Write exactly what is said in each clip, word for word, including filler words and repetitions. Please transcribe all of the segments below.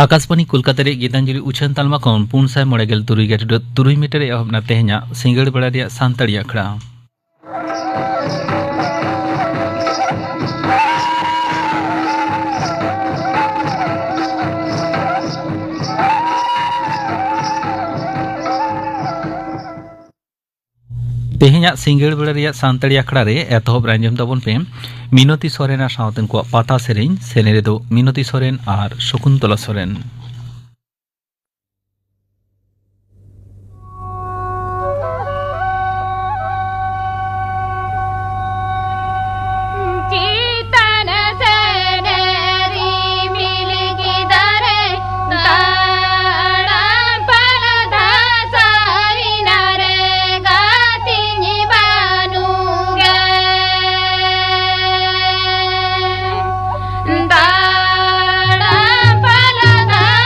ᱟᱠᱟᱥᱵᱟᱱᱤ ᱠᱳᱞᱠᱟᱛᱟ ᱨᱮᱭᱟᱜ ᱜᱤᱛᱟᱧᱡᱚᱞᱤ ᱩᱪᱷᱟᱹᱱ ᱛᱟᱞᱢᱟ ᱠᱷᱚᱱ ᱯᱩᱱ ᱥᱟᱭ ᱢᱚᱬᱮ ᱜᱮᱞ ᱛᱩᱨᱩᱭ ᱜᱟᱹᱴᱤ ᱛᱩᱨᱩᱭ ᱢᱤᱴᱟᱨ ᱮ ᱮᱦᱚᱵ ᱮᱱᱟ ᱛᱮᱦᱮᱧᱟᱜ ᱥᱤᱸᱜᱟᱹᱲ ᱵᱮᱲᱟ ᱨᱮᱭᱟᱜ ᱥᱟᱱᱛᱟᱲᱤ ᱟᱠᱷᱲᱟ᱾ ᱛᱮᱦᱮᱧᱟᱜ ᱥᱤᱸᱜᱟᱹᱲ ᱵᱮᱲᱟ ᱨᱮᱭᱟᱜ ᱥᱟᱱᱛᱟᱲᱤ ᱟᱠᱷᱲᱟ ᱨᱮ ᱮᱛᱚᱦᱚᱵ ᱨᱮ ᱟᱸᱡᱚᱢ ᱛᱟᱵᱚᱱ ᱯᱮ ᱢᱤᱱᱚᱛᱤ ᱥᱚᱨᱮᱱ ᱟᱨ ᱥᱟᱶᱛᱮ ᱩᱱᱠᱩᱣᱟᱜ ᱯᱟᱛᱟ ᱥᱮᱨᱮᱧ, ᱥᱮᱨᱮᱧ ᱨᱮᱫᱚ ᱢᱤᱱᱚᱛᱤ ᱥᱚᱨᱮᱱ ᱟᱨ ᱥᱚᱠᱩᱱᱛᱚᱞᱟ ᱥᱚᱨᱮᱱ᱾ ᱪᱮᱛᱟᱱ ᱥᱮᱫ ᱨᱤᱢᱤᱞ ᱜᱮ ᱫᱟᱨᱮ ᱛᱟᱲᱟᱢ ᱯᱟᱞ ᱫᱷᱟᱥᱟᱣ ᱮᱱᱟ ᱨᱮᱸᱜᱟ ᱛᱤᱧ ᱵᱟᱹᱱᱩᱜ ᱜᱮ᱾ ᱛᱟᱲᱟᱢ ᱯᱟᱞ ᱫᱷᱟᱥᱟᱣ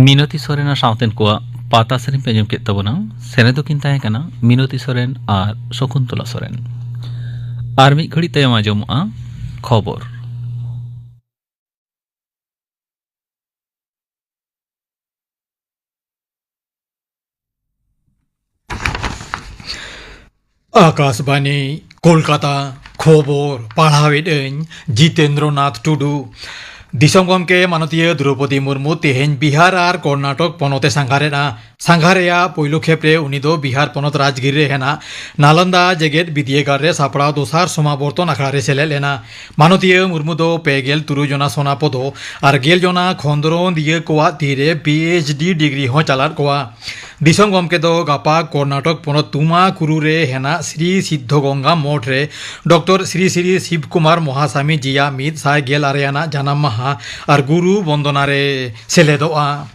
ᱢᱤᱱᱚᱛᱤ ᱥᱚᱨᱮᱱ ᱟᱨ ᱥᱟᱶᱛᱮᱱ ᱠᱚᱣᱟᱜ ᱯᱟᱛᱟ ᱥᱮᱨᱮᱧ ᱯᱮ ᱟᱸᱡᱚᱢ ᱠᱮᱫ ᱛᱟᱵᱚᱱᱟ᱾ ᱥᱮᱨᱮᱧ ᱫᱚᱠᱤᱱ ᱛᱟᱦᱮᱸ ᱠᱟᱱᱟ ᱢᱤᱱᱚᱛᱤ ᱥᱚᱨᱮᱱ ᱟᱨ ᱥᱚᱠᱩᱱᱛᱚᱞᱟ ᱥᱚᱨᱮᱱ᱾ ᱟᱨ ᱢᱤᱫ ᱜᱷᱟᱹᱲᱤᱡ ᱛᱟᱭᱚᱢ ᱟᱸᱡᱚᱢᱚᱜᱼᱟ ᱠᱷᱚᱵᱚᱨ᱾ ᱟᱠᱟᱥᱵᱟᱱᱤ, ᱠᱳᱞᱠᱟᱛᱟ᱾ ᱠᱷᱚᱵᱚᱨ ᱯᱟᱲᱦᱟᱣᱮᱫ ᱟᱹᱧ ᱡᱤᱛᱮᱱᱫᱨᱚ ᱱᱟᱛᱷ ᱴᱩᱰᱩ᱾ ᱫᱤᱥᱚᱢ ᱜᱚᱢᱠᱮ ᱢᱟᱱᱚᱛᱤᱭᱟᱹ ᱫᱨᱚᱣᱯᱚᱫᱤ ᱢᱩᱨᱢᱩ ᱛᱮᱦᱮᱧ ᱵᱤᱦᱟᱨ ᱟᱨ ᱠᱚᱨᱱᱟᱴᱚᱠ ᱯᱚᱱᱚᱛ ᱮ ᱥᱟᱸᱜᱷᱟᱨ ᱮᱫᱼᱟ᱾ ᱥᱟᱸᱜᱷᱟᱨ ᱨᱮᱭᱟᱜ ᱯᱳᱭᱞᱳ ᱠᱷᱮᱯ ᱨᱮ ᱩᱱᱤ ᱫᱚ ᱵᱤᱦᱟᱨ ᱯᱚᱱᱚᱛ ᱨᱟᱡᱽᱜᱤᱨ ᱨᱮ ᱦᱮᱱᱟᱜ ᱱᱟᱞᱚᱱᱫᱟ ᱡᱮᱜᱮᱛ ᱵᱤᱫᱽᱭᱟᱹᱜᱟᱲ ᱨᱮ ᱥᱟᱯᱲᱟᱣ ᱫᱚᱥᱟᱨ ᱥᱚᱢᱟᱵᱚᱨᱛᱚᱱ ᱟᱠᱷᱲᱟ ᱨᱮ ᱥᱮᱞᱮᱫ ᱞᱮᱱᱟ᱾ ᱢᱟᱱᱚᱛᱤᱭᱟᱹ ᱢᱩᱨᱢᱩ ᱫᱚ ᱯᱮ ᱜᱮᱞ ᱛᱩᱨᱩᱭ ᱡᱚᱱᱟ ᱥᱚᱱᱟ ᱯᱚᱫᱚᱠ ᱟᱨ ᱜᱮᱞ ᱡᱚᱱᱟ ᱠᱷᱚᱸᱫᱽᱨᱚᱸᱫᱤᱭᱟᱹ ᱠᱚᱣᱟᱜ ᱛᱤᱨᱮ ᱯᱤ ᱮᱭᱤᱪ ᱰᱤ ᱰᱤᱜᱽᱨᱤ ᱦᱚᱸ ᱪᱟᱞᱟᱫ ᱠᱚᱣᱟ᱾ ᱫᱤᱥᱚᱢ ᱜᱚᱢᱠᱮ ᱫᱚ ᱜᱟᱯᱟ ᱠᱚᱨᱱᱟᱴᱚᱠ ᱯᱚᱱᱚᱛ ᱛᱩᱢᱟᱠᱩᱨᱩ ᱨᱮ ᱦᱮᱱᱟᱜ ᱥᱨᱤ ᱥᱤᱫᱽᱫᱷᱚ ᱜᱚᱝᱜᱟ ᱢᱚᱴᱷ ᱨᱮ ᱰᱚᱠᱴᱚᱨ ᱥᱨᱤ ᱥᱨᱤ ᱥᱤᱵ ᱠᱩᱢᱟᱨ ᱢᱚᱦᱟᱥᱟᱢᱤ ᱡᱤᱭᱟᱜ ᱢᱤᱫ ᱥᱟᱭ ᱜᱮᱞ ᱟᱨᱮ ᱟᱱᱟᱜ ᱡᱟᱱᱟᱢ ᱢᱟᱦᱟ ᱟᱨ ᱜᱩᱨᱩ ᱵᱚᱱᱫᱚᱱᱟ ᱨᱮ ᱥᱮᱞᱮᱫᱚᱜᱼᱟ᱾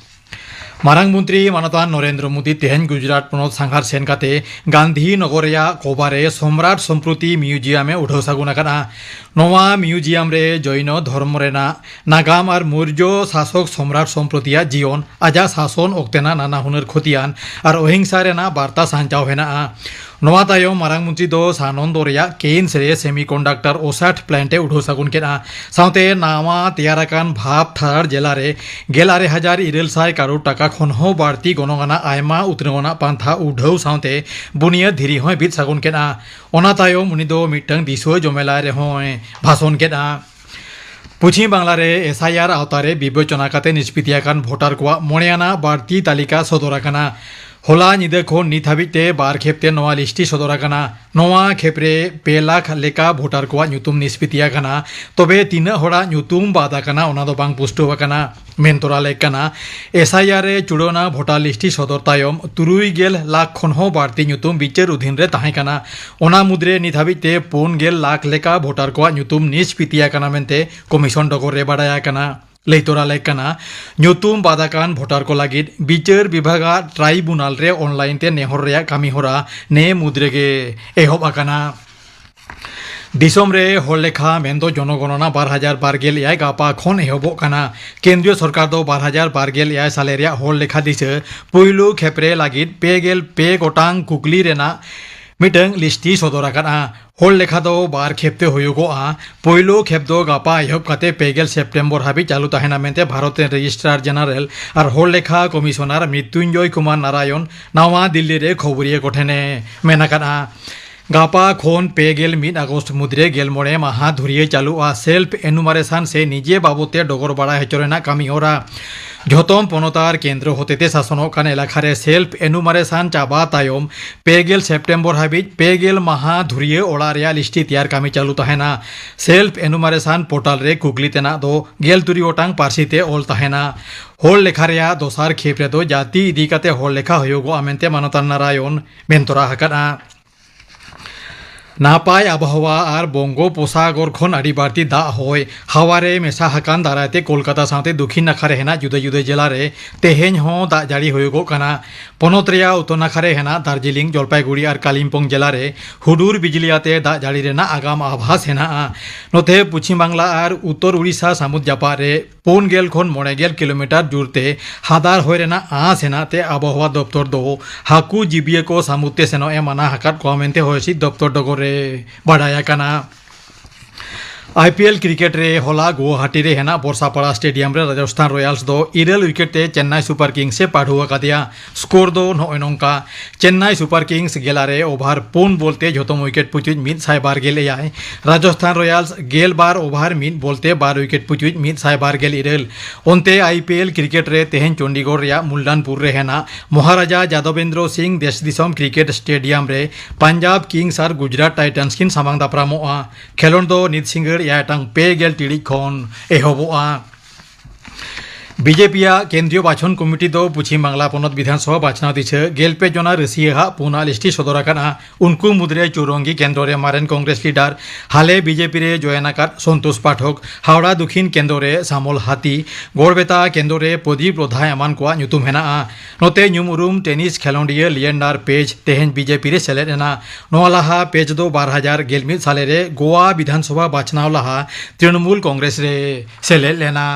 ᱢᱟᱨᱟᱝ ᱢᱚᱱᱛᱨᱤ ᱢᱟᱱᱚᱛᱟᱱ ᱱᱚᱨᱮᱱᱫᱨᱚ ᱢᱳᱫᱤ ᱛᱮᱦᱮᱧ ᱜᱩᱡᱽᱨᱟᱴ ᱯᱚᱱᱚᱛ ᱥᱟᱸᱜᱷᱟᱨ ᱥᱮᱱ ᱠᱟᱛᱮ ᱜᱟᱱᱫᱷᱤ ᱱᱚᱜᱚᱨ ᱨᱮᱭᱟᱜ ᱠᱚᱵᱟ ᱨᱮ ᱥᱚᱢᱨᱟᱴ ᱥᱚᱢᱯᱨᱚᱛᱤ ᱢᱤᱭᱩᱡᱤᱭᱟᱢ ᱮ ᱩᱰᱷᱟᱹᱣ ᱥᱟᱹᱜᱩᱱ ᱟᱠᱟᱫᱼᱟ᱾ ᱱᱚᱣᱟ ᱢᱤᱭᱩᱡᱤᱭᱟᱢ ᱨᱮ ᱡᱚᱭᱱᱚ ᱫᱷᱚᱨᱢᱚ ᱨᱮᱱᱟᱜ ᱱᱟᱜᱟᱢ ᱟᱨ ᱢᱳᱨᱡᱚ ᱥᱟᱥᱚᱠ ᱥᱚᱢᱨᱟᱴ ᱥᱚᱢᱯᱨᱚᱛᱤᱭᱟᱜ ᱡᱤᱭᱚᱱ, ᱟᱡᱟᱜ ᱥᱟᱥᱚᱱ ᱚᱠᱛᱮᱱᱟᱜ ᱱᱟᱱᱟ ᱦᱩᱱᱟᱹᱨ ᱠᱷᱚᱛᱤᱭᱟᱱ ᱟᱨ ᱚᱦᱤᱝᱥᱟ ᱨᱮᱱᱟᱜ ᱵᱟᱨᱛᱟ ᱥᱟᱧᱪᱟᱣ ᱦᱮᱱᱟᱜᱼᱟ᱾ ᱱᱚᱣᱟ ᱛᱟᱭᱚᱢ ᱢᱟᱨᱟᱝ ᱢᱚᱱᱛᱨᱤ ᱫᱚ ᱥᱟᱱᱚᱱᱫᱚ ᱨᱮᱭᱟᱜ ᱠᱮᱭᱤᱱᱥ ᱨᱮ ᱥᱮᱢᱤᱠᱚᱱᱰᱟᱠᱴᱚᱨ ᱚᱥᱟᱴ ᱯᱞᱟᱱᱴ ᱮ ᱩᱰᱷᱟᱹᱣ ᱥᱟᱹᱜᱩᱱ ᱠᱮᱫᱼᱟ᱾ ᱥᱟᱶᱛᱮ ᱱᱟᱣᱟ ᱛᱮᱭᱟᱨ ᱟᱠᱟᱱ ᱵᱷᱟᱯ ᱛᱷᱟᱨ ᱡᱮᱞᱟ ᱨᱮ ᱜᱮᱞ ᱟᱨᱮ ᱦᱟᱡᱟᱨ ᱤᱨᱟᱹᱞ ᱥᱟᱭ ᱠᱟᱨᱳᱲ ᱴᱟᱠᱟ ᱠᱷᱚᱱ ᱦᱚᱸ ᱵᱟᱹᱲᱛᱤ ᱜᱚᱱᱚᱝ ᱟᱱᱟᱜ ᱟᱭᱢᱟ ᱩᱛᱱᱟᱹᱣ ᱟᱱᱟᱜ ᱯᱟᱱᱛᱷᱟ ᱩᱰᱷᱟᱹᱣ ᱥᱟᱶᱛᱮ ᱵᱩᱱᱤᱭᱟᱹᱫ ᱫᱷᱤᱨᱤ ᱦᱚᱸᱭ ᱵᱤᱫ ᱥᱟᱹᱜᱩᱱ ᱠᱮᱫᱼᱟ᱾ ᱚᱱᱟ ᱛᱟᱭᱚᱢ ᱩᱱᱤ ᱫᱚ ᱢᱤᱫᱴᱟᱝ ᱫᱤᱥᱩᱣᱟᱹ ᱡᱚᱢᱮᱞᱟᱭ ᱨᱮᱦᱚᱸᱭ ᱵᱷᱟᱥᱚᱱ ᱠᱮᱫᱼᱟ᱾ ᱯᱚᱪᱷᱤᱢ ᱵᱟᱝᱞᱟ ᱨᱮ ᱮᱥ ᱟᱭ ᱟᱨ ᱟᱣᱛᱟ ᱨᱮ ᱵᱤᱵᱮᱪᱚᱱᱟ ᱠᱟᱛᱮ ᱱᱤᱥᱯᱤᱛᱤ ᱟᱠᱟᱱ ᱵᱷᱳᱴᱟᱨ ᱠᱚᱣᱟᱜ ᱢᱚᱬᱮ ᱟᱱᱟᱜ ᱵᱟᱹᱲᱛᱤ ᱛᱟᱹᱞᱤᱠᱟ ᱥᱚᱫᱚᱨ ᱟᱠᱟᱱᱟ᱾ ᱦᱚᱞᱟ ᱧᱤᱫᱟᱹ ᱠᱷᱚᱱ ᱱᱤᱛ ᱦᱟᱹᱵᱤᱡ ᱛᱮ ᱵᱟᱨ ᱠᱷᱮᱯ ᱛᱮ ᱱᱚᱣᱟ ᱞᱤᱥᱴᱤ ᱥᱚᱫᱚᱨ ᱟᱠᱟᱱᱟ᱾ ᱱᱚᱣᱟ ᱠᱷᱮᱯ ᱨᱮ ᱯᱮ ᱞᱟᱠᱷ ᱞᱮᱠᱟ ᱵᱷᱳᱴᱟᱨ ᱠᱚᱣᱟᱜ ᱧᱩᱛᱩᱢ ᱱᱤᱥᱯᱤᱛᱤ ᱟᱠᱟᱱᱟ᱾ ᱛᱚᱵᱮ ᱛᱤᱱᱟᱹᱜ ᱦᱚᱲᱟᱜ ᱧᱩᱛᱩᱢ ᱵᱟᱫ ᱟᱠᱟᱱᱟ, ᱚᱱᱟ ᱫᱚ ᱵᱟᱝ ᱯᱩᱥᱴᱟᱹᱣ ᱟᱠᱟᱱᱟ᱾ ᱢᱮᱱ ᱛᱚᱨᱟ ᱞᱮᱠ ᱠᱟᱱᱟ, ᱮᱥ ᱟᱭ ᱟᱨ ᱨᱮ ᱪᱩᱲᱟᱹᱣᱱᱟ ᱵᱷᱳᱴᱟᱨ ᱞᱤᱥᱴᱤ ᱥᱚᱫᱚᱨ ᱛᱟᱭᱚᱢ ᱛᱩᱨᱩᱭ ᱜᱮᱞ ᱞᱟᱠᱷ ᱠᱷᱚᱱ ᱦᱚᱸ ᱵᱟᱹᱲᱛᱤ ᱧᱩᱛᱩᱢ ᱵᱤᱪᱟᱹᱨ ᱚᱫᱷᱤᱱ ᱨᱮ ᱛᱟᱦᱮᱸ ᱠᱟᱱᱟ᱾ ᱚᱱᱟ ᱢᱩᱫᱽᱨᱮ ᱱᱤᱛ ᱦᱟᱹᱵᱤᱡ ᱛᱮ ᱯᱩᱱ ᱜᱮᱞ ᱞᱟᱠᱷ ᱞᱮᱠᱟ ᱵᱷᱳᱴᱟᱨ ᱠᱚᱣᱟᱜ ᱧᱩᱛᱩᱢ ᱱᱤᱥᱯᱤᱛᱤ ᱟᱠᱟᱱᱟ ᱢᱮᱱᱛᱮ ᱠᱚᱢᱤᱥᱚᱱ ᱰᱚᱜᱚᱨ ᱨᱮ ᱵᱟᱰᱟᱭ ᱟᱠᱟᱱᱟ᱾ ᱞᱟᱹᱭ ᱛᱚᱨᱟ ᱞᱮᱠ ᱠᱟᱱᱟ, ᱧᱩᱛᱩᱢ ᱵᱟᱫ ᱟᱠᱟᱱ ᱵᱷᱳᱴᱟᱨ ᱠᱚ ᱞᱟᱹᱜᱤᱫ ᱵᱤᱪᱟᱹᱨ ᱵᱤᱵᱷᱟᱜᱽ ᱟᱜ ᱴᱨᱟᱭᱵᱩᱱᱟᱞ ᱨᱮ ᱚᱱᱞᱟᱭᱤᱱ ᱛᱮ ᱱᱮᱦᱚᱨ ᱨᱮᱭᱟᱜ ᱠᱟᱹᱢᱤ ᱦᱚᱨᱟ ᱱᱮ ᱢᱩᱫᱽ ᱨᱮᱜᱮ ᱮᱦᱚᱵ ᱟᱠᱟᱱᱟ᱾ ᱫᱤᱥᱚᱢ ᱨᱮ ᱦᱚᱲ ᱞᱮᱠᱷᱟ ᱢᱮᱱᱫᱚ ᱡᱚᱱᱚᱜᱚᱱᱚᱱᱟ ᱵᱟᱨ ᱦᱟᱡᱟᱨ ᱵᱟᱨ ᱜᱮᱞ ᱮᱭᱟᱭ ᱜᱟᱯᱟ ᱠᱷᱚᱱ ᱮᱦᱚᱵᱚᱜ ᱠᱟᱱᱟ᱾ ᱠᱮᱱᱫᱨᱤᱭᱚ ᱥᱚᱨᱠᱟᱨ ᱫᱚ ᱵᱟᱨ ᱦᱟᱡᱟᱨ ᱵᱟᱨ ᱜᱮᱞ ᱮᱭᱟᱭ ᱥᱟᱞᱮ ᱨᱮᱭᱟᱜ ᱦᱚᱲ ᱞᱮᱠᱷᱟ ᱫᱤᱥᱟᱹ ᱯᱩᱭᱞᱩ ᱠᱷᱮᱯ ᱨᱮ ᱞᱟᱹᱜᱤᱫ ᱯᱮ ᱜᱮᱞ ᱯᱮ ᱜᱚᱴᱟᱝ ᱠᱩᱠᱞᱤ ᱨᱮᱱᱟᱜ ᱢᱤᱫᱴᱟᱝ ᱞᱤᱥᱴᱤ ᱥᱚᱫᱚᱨ ᱟᱠᱟᱫᱼᱟ᱾ ᱦᱚᱲ ᱞᱮᱠᱷᱟ ᱫᱚ ᱵᱟᱨ ᱠᱷᱮᱯ ᱛᱮ ᱦᱩᱭᱩᱜᱚᱜᱼᱟ᱾ ᱯᱩᱭᱞᱩ ᱠᱷᱮᱯ ᱫᱚ ᱜᱟᱯᱟ ᱮᱦᱚᱵ ᱠᱟᱛᱮ ᱯᱮ ᱜᱮᱞ ᱥᱮᱯᱴᱮᱢᱵᱚᱨ ᱦᱟᱹᱵᱤᱡ ᱪᱟᱹᱞᱩ ᱛᱟᱦᱮᱱᱟ ᱢᱮᱱᱛᱮ ᱵᱷᱟᱨᱚᱛ ᱨᱮᱱ ᱨᱮᱡᱤᱥᱴᱨᱟᱨ ᱡᱮᱱᱟᱨᱮᱞ ᱟᱨ ᱦᱚᱲ ᱞᱮᱠᱷᱟ ᱠᱚᱢᱤᱥᱚᱱᱟᱨ ᱢᱨᱤᱛᱭᱩᱧᱡᱚᱭ ᱠᱩᱢᱟᱨ ᱱᱟᱨᱟᱭᱚᱱ ᱱᱟᱣᱟ ᱫᱤᱞᱞᱤ ᱨᱮ ᱠᱷᱚᱵᱚᱨᱤᱭᱟᱹ ᱠᱚᱴᱷᱮᱱᱮ ᱢᱮᱱ ᱟᱠᱟᱫᱼᱟ᱾ ᱜᱟᱯᱟ ᱠᱷᱚᱱ ᱯᱮ ᱜᱮᱞ ᱢᱤᱫ ᱟᱜᱚᱥᱴ ᱢᱩᱫᱽᱨᱮ ᱜᱮᱞ ᱢᱚᱬᱮ ᱢᱟᱦᱟ ᱫᱷᱩᱨᱭᱟᱹ ᱪᱟᱹᱞᱩᱜᱼᱟ ᱥᱮᱞᱯ ᱮᱱᱩᱢᱟᱨᱮᱥᱚᱱ ᱥᱮ ᱱᱤᱡᱮ ᱵᱟᱵᱚᱫ ᱛᱮ ᱰᱚᱜᱚᱨ ᱵᱟᱲᱟᱭ ᱦᱚᱪᱚ ᱨᱮᱱᱟᱜ ᱠᱟᱹᱢᱤ ᱦᱚᱨᱟ᱾ ᱡᱷᱚᱛᱚᱢ ᱯᱚᱱᱚᱛ ᱟᱨ ᱠᱮᱱᱫᱨᱚ ᱦᱚᱛᱮᱛᱮ ᱥᱟᱥᱚᱱᱚᱜ ᱠᱟᱱ ᱮᱞᱟᱠᱟ ᱨᱮ ᱥᱮᱞᱯ ᱮᱱᱩᱢᱟᱨᱮᱥᱚᱱ ᱪᱟᱵᱟ ᱛᱟᱭᱚᱢ ᱯᱮ ᱜᱮᱞ ᱥᱮᱯᱴᱮᱢᱵᱚᱨ ᱦᱟᱹᱵᱤᱡ ᱯᱮ ᱜᱮᱞ ᱢᱟᱦᱟ ᱫᱷᱩᱨᱭᱟᱹ ᱚᱲᱟᱜ ᱨᱮᱭᱟᱜ ᱞᱤᱥᱴᱤ ᱛᱮᱭᱟᱨ ᱠᱟᱹᱢᱤ ᱪᱟᱹᱞᱩ ᱛᱟᱦᱮᱱᱟ᱾ ᱥᱮᱞᱯ ᱮᱱᱩᱢᱟᱨᱮᱥᱚᱱ ᱯᱳᱨᱴᱟᱞ ᱨᱮ ᱠᱩᱠᱞᱤ ᱛᱮᱱᱟᱜ ᱫᱚ ᱜᱮᱞ ᱛᱩᱨᱩᱭ ᱜᱚᱴᱟᱝ ᱯᱟᱹᱨᱥᱤ ᱛᱮ ᱚᱞ ᱛᱟᱦᱮᱱᱟ᱾ ᱦᱚᱲ ᱞᱮᱠᱷᱟ ᱨᱮᱭᱟᱜ ᱫᱚᱥᱟᱨ ᱠᱷᱮᱯ ᱨᱮᱫᱚ ᱡᱟᱹᱛᱤ ᱤᱫᱤ ᱠᱟᱛᱮ ᱦᱚᱲ ᱞᱮᱠᱷᱟ ᱦᱩᱭᱩᱜᱚᱜᱼᱟ ᱢᱮᱱᱛᱮ ᱢᱟᱱᱚᱛᱟᱱ ᱱᱟᱨᱟᱭᱚᱱ ᱢᱮᱱ ᱛᱚᱨᱟ ᱟᱠᱟᱫᱼᱟ᱾ ᱱᱟᱯᱟᱭ ᱟᱵᱚᱦᱟᱣᱟ ᱟᱨ ᱵᱚᱝᱜᱳᱯᱚᱥᱟᱜᱚᱨ ᱠᱷᱚᱱ ᱟᱹᱰᱤ ᱵᱟᱹᱲᱛᱤ ᱫᱟᱜ ᱦᱚᱭ ᱦᱟᱣᱟ ᱨᱮ ᱢᱮᱥᱟ ᱟᱠᱟᱱ ᱫᱟᱨᱟᱭ ᱛᱮ ᱠᱳᱞᱠᱟᱛᱟ ᱥᱟᱶᱛᱮ ᱫᱚᱠᱷᱤᱱ ᱱᱟᱠᱷᱟ ᱨᱮ ᱦᱮᱱᱟᱜ ᱡᱩᱫᱟᱹ ᱡᱩᱫᱟᱹ ᱡᱮᱞᱟ ᱨᱮ ᱛᱮᱦᱮᱧ ᱦᱚᱸ ᱫᱟᱜ ᱡᱟᱹᱲᱤ ᱦᱩᱭᱩᱜᱚᱜ ᱠᱟᱱᱟ᱾ ᱯᱚᱱᱚᱛ ᱨᱮᱭᱟᱜ ᱩᱛᱛᱚᱨ ᱱᱟᱠᱷᱟ ᱨᱮ ᱦᱮᱱᱟᱜ ᱫᱟᱨᱡᱤᱞᱤᱝ, ᱡᱚᱞᱯᱟᱭᱜᱩᱲᱤ ᱟᱨ ᱠᱟᱞᱤᱢᱯᱚᱝ ᱡᱮᱞᱟ ᱨᱮ ᱦᱩᱰᱩᱨ ᱵᱤᱡᱽᱞᱤ ᱟᱛᱮ ᱫᱟᱜ ᱡᱟᱹᱲᱤ ᱨᱮᱱᱟᱜ ᱟᱜᱟᱢ ᱟᱵᱷᱟᱥ ᱦᱮᱱᱟᱜᱼᱟ᱾ ᱱᱚᱛᱮ ᱯᱚᱪᱷᱤᱢ ᱵᱟᱝᱞᱟ ᱟᱨ ᱩᱛᱛᱚᱨ ᱩᱲᱤᱥᱥᱟ ᱥᱟᱹᱢᱩᱫ ᱡᱟᱯᱟᱜ ᱨᱮ ᱯᱩᱱ ᱜᱮᱞ ᱠᱷᱚᱱ ᱢᱚᱬᱮ ᱜᱮᱞ ᱠᱤᱞᱳᱢᱤᱴᱟᱨ ᱡᱳᱨ ᱛᱮ ᱦᱟᱫᱟᱨ ᱦᱚᱭ ᱨᱮᱱᱟᱜ ᱟᱸᱥ ᱦᱮᱱᱟᱜ ᱛᱮ ᱟᱵᱚᱦᱟᱣᱟ ᱫᱚᱯᱛᱚᱨ ᱫᱚ ᱦᱟᱹᱠᱩ ᱡᱤᱵᱤᱭᱟᱹ ᱠᱚ ᱥᱟᱹᱢᱩᱫ ᱛᱮ ᱥᱮᱱᱚᱜ ᱮ ᱢᱟᱱᱟ ᱟᱠᱟᱫ ᱠᱚᱣᱟ ᱢᱮᱱᱛᱮ ᱦᱚᱭ ᱦᱤᱸᱥᱤᱫ ᱫᱚᱯᱛᱚᱨ ᱰᱚᱜᱚᱨ ᱨᱮ ᱵᱟᱰᱟᱭ ᱟᱠᱟᱱᱟ᱾ ᱟᱭ ᱯᱤ ᱮᱞ ᱠᱨᱤᱠᱮᱴ ᱨᱮ ᱦᱚᱞᱟ ᱜᱩᱣᱟᱦᱟᱴᱤ ᱨᱮ ᱦᱮᱱᱟᱜ ᱵᱚᱨᱥᱟᱯᱟᱲᱟ ᱥᱴᱮᱰᱤᱭᱟᱢ ᱨᱮ ᱨᱟᱡᱚᱥᱛᱷᱟᱱ ᱨᱚᱭᱟᱞᱥ ᱫᱚ ᱤᱨᱟᱹᱞ ᱣᱤᱠᱮᱴ ᱛᱮ ᱪᱮᱱᱱᱟᱭ ᱥᱩᱯᱟᱨ ᱠᱤᱝᱥ ᱮ ᱯᱟᱹᱰᱷᱩ ᱟᱠᱟᱫᱮᱭᱟ᱾ ᱥᱠᱳᱨ ᱫᱚ ᱱᱚᱜᱼᱚᱭ ᱱᱚᱝᱠᱟ, ᱪᱮᱱᱱᱟᱭ ᱥᱩᱯᱟᱨ ᱠᱤᱝᱥ ᱜᱮᱞ ᱟᱨᱮ ᱳᱵᱷᱟᱨ ᱯᱩᱱ ᱵᱚᱞ ᱛᱮ ᱡᱷᱚᱛᱚᱢ ᱣᱤᱠᱮᱴ ᱯᱩᱪᱩᱡ ᱢᱤᱫ ᱥᱟᱭ ᱵᱟᱨ ᱜᱮᱞ ᱮᱭᱟᱭ, ᱨᱟᱡᱚᱥᱛᱷᱟᱱ ᱨᱚᱭᱟᱞᱥ ᱜᱮᱞ ᱵᱟᱨ ᱳᱵᱷᱟᱨ ᱢᱤᱫ ᱵᱚᱞ ᱛᱮ ᱵᱟᱨ ᱣᱤᱠᱮᱴ ᱯᱩᱪᱩᱡ ᱢᱤᱫ ᱥᱟᱭ ᱵᱟᱨ ᱜᱮᱞ ᱤᱨᱟᱹᱞ᱾ ᱚᱱᱛᱮ ᱟᱭ ᱯᱤ ᱮᱞ ᱠᱨᱤᱠᱮᱴ ᱨᱮ ᱛᱮᱦᱮᱧ ᱪᱚᱱᱰᱤᱜᱚᱲ ᱨᱮᱭᱟᱜ ᱢᱩᱞᱰᱟᱱᱯᱩᱨ ᱨᱮ ᱦᱮᱱᱟᱜ ᱢᱚᱦᱟᱨᱟᱡᱟ ᱡᱟᱫᱚᱵᱮᱱᱫᱨᱚ ᱥᱤᱝ ᱫᱮᱥ ᱫᱤᱥᱚᱢ ᱠᱨᱤᱠᱮᱴ ᱥᱴᱮᱰᱤᱭᱟᱢ ᱨᱮ ᱯᱟᱧᱡᱟᱵᱽ ᱠᱤᱝᱥ ᱟᱨ ᱜᱩᱡᱽᱨᱟᱴ ᱴᱟᱭᱴᱟᱱᱥ ᱠᱤᱱ ᱥᱟᱢᱟᱝ ᱫᱟᱯᱨᱟᱢᱚᱜᱼᱟ᱾ ᱠᱷᱮᱞᱳᱸᱰ ᱫᱚ ᱱᱤᱛ ᱥᱤᱸᱜᱟᱹᱲ ᱮᱭᱟᱭ ᱴᱟᱲᱟᱝ ᱯᱮ ᱜᱮᱞ ᱴᱤᱲᱤᱡ ᱠᱷᱚᱱ ᱮᱦᱚᱵᱚᱜᱼᱟ᱾ ᱵᱤᱡᱮᱯᱤ ᱟᱜ ᱠᱮᱱᱫᱨᱤᱭᱚ ᱵᱟᱪᱷᱚᱱ ᱠᱚᱢᱤᱴᱤ ᱫᱚ ᱯᱚᱪᱷᱤᱢ ᱵᱟᱝᱞᱟ ᱯᱚᱱᱚᱛ ᱵᱤᱫᱷᱟᱱ ᱥᱚᱵᱷᱟ ᱵᱟᱪᱷᱱᱟᱣ ᱫᱤᱥᱟᱹ ᱜᱮᱞ ᱯᱮ ᱡᱚᱱᱟ ᱨᱟᱹᱥᱤᱭᱟᱹ ᱦᱟᱜ ᱯᱩᱱᱟᱜ ᱞᱤᱥᱴᱤ ᱥᱚᱫᱚᱨ ᱟᱠᱟᱫᱼᱟ᱾ ᱩᱱᱠᱩ ᱢᱩᱫᱽᱨᱮ ᱪᱳᱣᱨᱚᱝᱜᱤ ᱠᱮᱱᱫᱨᱚ ᱨᱮ ᱢᱟᱨᱮᱱ ᱠᱚᱝᱜᱨᱮᱥ ᱞᱤᱰᱟᱨ, ᱦᱟᱞᱮ ᱵᱤᱡᱮᱯᱤ ᱨᱮ ᱡᱚᱭᱮᱱ ᱟᱠᱟᱫ ᱥᱚᱱᱛᱳᱥ ᱯᱟᱴᱷᱚᱠ, ᱦᱟᱣᱲᱟ ᱫᱚᱠᱷᱤᱱ ᱠᱮᱱᱫᱨᱚ ᱨᱮ ᱥᱟᱢᱚᱞ ᱦᱟᱛᱤ, ᱜᱚᱲᱵᱮᱛᱟ ᱠᱮᱱᱫᱨᱚ ᱨᱮ ᱯᱨᱚᱫᱤᱯ ᱞᱳᱫᱷᱟ ᱮᱢᱟᱱ ᱠᱚᱣᱟᱜ ᱧᱩᱛᱩᱢ ᱦᱮᱱᱟᱜᱼᱟ᱾ ᱱᱚᱛᱮ ᱧᱩᱢ ᱩᱨᱩᱢ ᱴᱮᱱᱤᱥ ᱠᱷᱮᱞᱳᱸᱰᱤᱭᱟᱹ ᱞᱤᱭᱮᱱᱰᱟᱨ ᱯᱮᱡᱽ ᱛᱮᱦᱮᱧ ᱵᱤᱡᱮᱯᱤ ᱨᱮ ᱥᱮᱞᱮᱫ ᱮᱱᱟ᱾ ᱱᱚᱣᱟ ᱞᱟᱦᱟ ᱯᱮᱡᱽ ᱫᱚ ᱵᱟᱨ ᱦᱟᱡᱟᱨ ᱜᱮᱞ ᱢᱤᱫ ᱥᱟᱞᱮ ᱨᱮ ᱜᱳᱣᱟ ᱵᱤᱫᱷᱟᱱ ᱥᱚᱵᱷᱟ ᱵᱟᱪᱷᱱᱟᱣ ᱞᱟᱦᱟ ᱛᱨᱤᱱᱢᱩᱞ ᱠᱚᱝᱜᱨᱮᱥ ᱨᱮ ᱥᱮᱞᱮᱫ ᱞᱮᱱᱟ᱾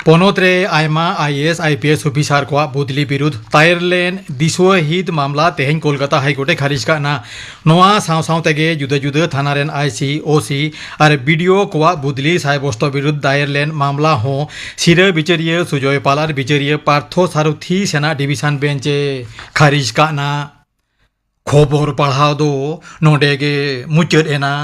ᱯᱚᱱᱚᱛ ᱨᱮ ᱟᱭᱢᱟ I A S, I P S officer ᱠᱚᱣᱟᱜ ᱵᱚᱫᱞᱤ ᱵᱤᱨᱩᱫᱷ ᱛᱟᱭᱮᱨ ᱞᱮᱱ ᱫᱤᱥᱩᱣᱟᱹ ᱦᱤᱛ ᱢᱟᱢᱞᱟ ᱛᱮᱦᱮᱧ ᱠᱳᱞᱠᱟᱛᱟ ᱦᱟᱭᱠᱳᱨᱴ ᱮ ᱠᱷᱟᱨᱤᱡ ᱠᱟᱜ ᱱᱟ᱾ ᱱᱚᱣᱟ ᱥᱟᱶ ᱥᱟᱶ ᱛᱮᱜᱮ ᱡᱩᱫᱟᱹ ᱡᱩᱫᱟᱹ ᱛᱷᱟᱱᱟ ᱨᱮᱱ ᱟᱭ ᱥᱤ, ᱳ ᱥᱤ ᱟᱨ ᱵᱤ ᱰᱤ ᱳ ᱠᱚᱣᱟᱜ ᱵᱚᱫᱞᱤ ᱥᱟᱭᱵᱚᱥᱛᱚ ᱵᱤᱨᱩᱫᱷ ᱫᱟᱭᱮᱨ ᱞᱮᱱ ᱢᱟᱢᱞᱟ ᱦᱚᱸ ᱥᱤᱨᱟᱹ ᱵᱤᱪᱟᱹᱨᱤᱭᱟᱹ ᱥᱩᱡᱚᱭ ᱯᱟᱞ ᱟᱨ ᱵᱤᱪᱟᱹᱨᱤᱭᱟᱹ ᱯᱟᱨᱛᱷᱚ ᱥᱟᱨᱚᱛᱷᱤ ᱥᱮᱱᱟᱜ ᱰᱤᱵᱤᱥᱚᱱ ᱵᱮᱧᱪ ᱮ ᱠᱷᱟᱨᱤᱡ ᱠᱟᱜ ᱱᱟ᱾ ᱠᱷᱚᱵᱚᱨ ᱯᱟᱲᱦᱟᱣ ᱫᱚ ᱱᱚᱰᱮ ᱜᱮ ᱢᱩᱪᱟᱹᱫ ᱮᱱᱟ᱾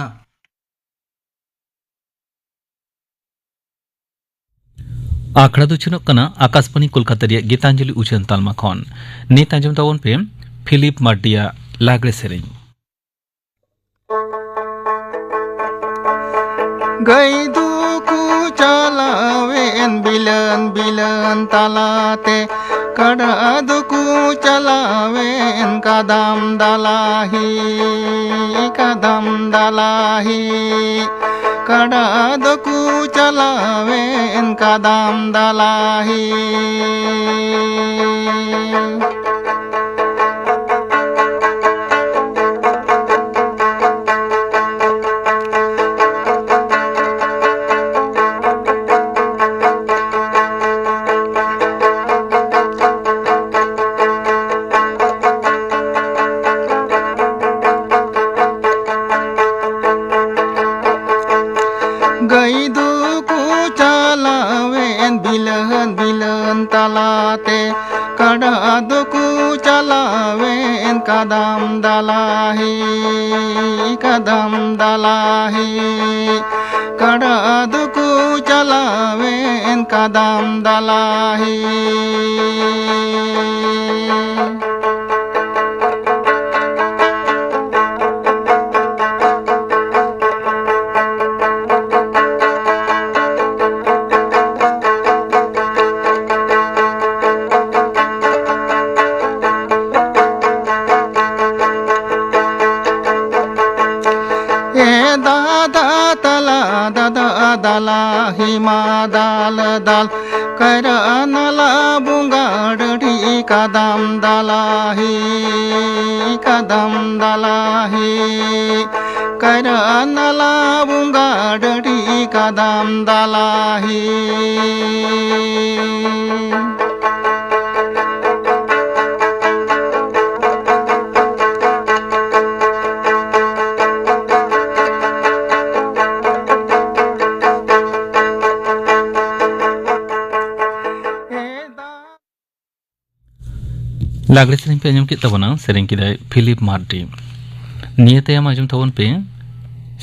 ᱟᱠᱷᱲᱟ ᱫᱚ ᱩᱪᱷᱟᱹᱱᱚᱜ ᱠᱟᱱᱟ ᱟᱠᱟᱥᱵᱟᱬᱤ ᱠᱳᱞᱠᱟᱛᱟ ᱨᱮᱭᱟᱜ ᱜᱤᱛᱟᱧᱡᱚᱞᱤ ᱩᱪᱷᱟᱹᱱ ᱛᱟᱞᱢᱟ ᱠᱷᱚᱱ᱾ ᱱᱤᱛ ᱟᱸᱡᱚᱢ ᱛᱟᱵᱚᱱ ᱯᱮ ᱯᱷᱤᱞᱤᱯ ᱢᱟᱨᱰᱤᱭᱟᱜ ᱞᱟᱜᱽᱲᱮ ᱥᱮᱨᱮᱧ᱾ ᱜᱟᱹᱭ ᱫᱚᱠᱚ ᱪᱟᱞᱟᱣᱮᱱ ᱵᱤᱞᱟᱹᱱ ᱵᱤᱞᱟᱹᱱ ᱛᱟᱞᱟᱛᱮ, ᱠᱟᱰᱟ ᱫᱚᱠᱚ ᱪᱟᱞᱟᱣᱮᱱ ᱠᱟᱫᱟᱢ ᱫᱟᱞᱟᱦᱤ, ᱠᱟᱫᱟᱢ ᱫᱟᱞᱟᱦᱤ᱾ ᱠᱟᱰᱟ ᱫᱚᱠᱚ ᱪᱟᱞᱟᱣᱮᱱ ᱠᱟᱫᱟᱢ ᱫᱟᱞᱟᱦᱤ᱾ ᱜᱟᱹᱭ ᱫᱚᱠᱚ ᱪᱟᱞᱟᱣᱮᱱ ᱵᱤᱞᱟᱹᱱ ᱵᱤᱞᱟᱹᱱ ᱛᱟᱞᱟᱛᱮ, ᱠᱟᱰᱟ ᱫᱚᱠᱚ ᱪᱟᱞᱟᱣᱮᱱ ᱠᱟᱫᱟᱢ ᱫᱟᱞᱟᱦᱤ, ᱠᱟᱫᱟᱢ ᱫᱟᱞᱟᱦᱤ᱾ ᱠᱟᱰᱟ ᱫᱚᱠᱚ ᱪᱟᱞᱟᱣᱮᱱ ᱠᱟᱫᱟᱢ ᱫᱟᱞᱟᱦᱤ᱾ ᱫᱟ ᱛᱟᱞᱟ ᱫᱟᱫᱟ ᱫᱟᱞᱟ ᱦᱤᱢᱟ ᱫᱟᱞ ᱫᱟᱞ ᱠᱟᱭᱨᱟ ᱱᱟᱞᱟ ᱵᱚᱸᱜᱟ ᱰᱟᱹᱰᱤ ᱠᱟᱫᱟᱢ ᱫᱟᱞᱟ ᱦᱤ ᱠᱟᱫᱟᱢ ᱫᱟᱞᱟ ᱦᱤ ᱠᱟᱭᱨᱟ ᱱᱟᱞᱟ ᱵᱚᱸᱜᱟ ᱰᱟᱹᱰᱤ ᱠᱟᱫᱟᱢ ᱫᱟᱞᱟ ᱦᱤ᱾ ᱞᱟᱜᱽᱲᱮ ᱥᱮᱨᱮᱧ ᱯᱮ ᱟᱸᱡᱚᱢ ᱠᱮᱫ ᱛᱟᱵᱚᱱᱟ, ᱥᱮᱨᱮᱧ ᱠᱮᱫᱟᱭ ᱯᱷᱤᱞᱤᱯ ᱢᱟᱨᱰᱤ᱾ ᱱᱤᱭᱟᱹ ᱛᱟᱭᱚᱢ ᱟᱸᱡᱚᱢ ᱛᱟᱵᱚᱱ ᱯᱮ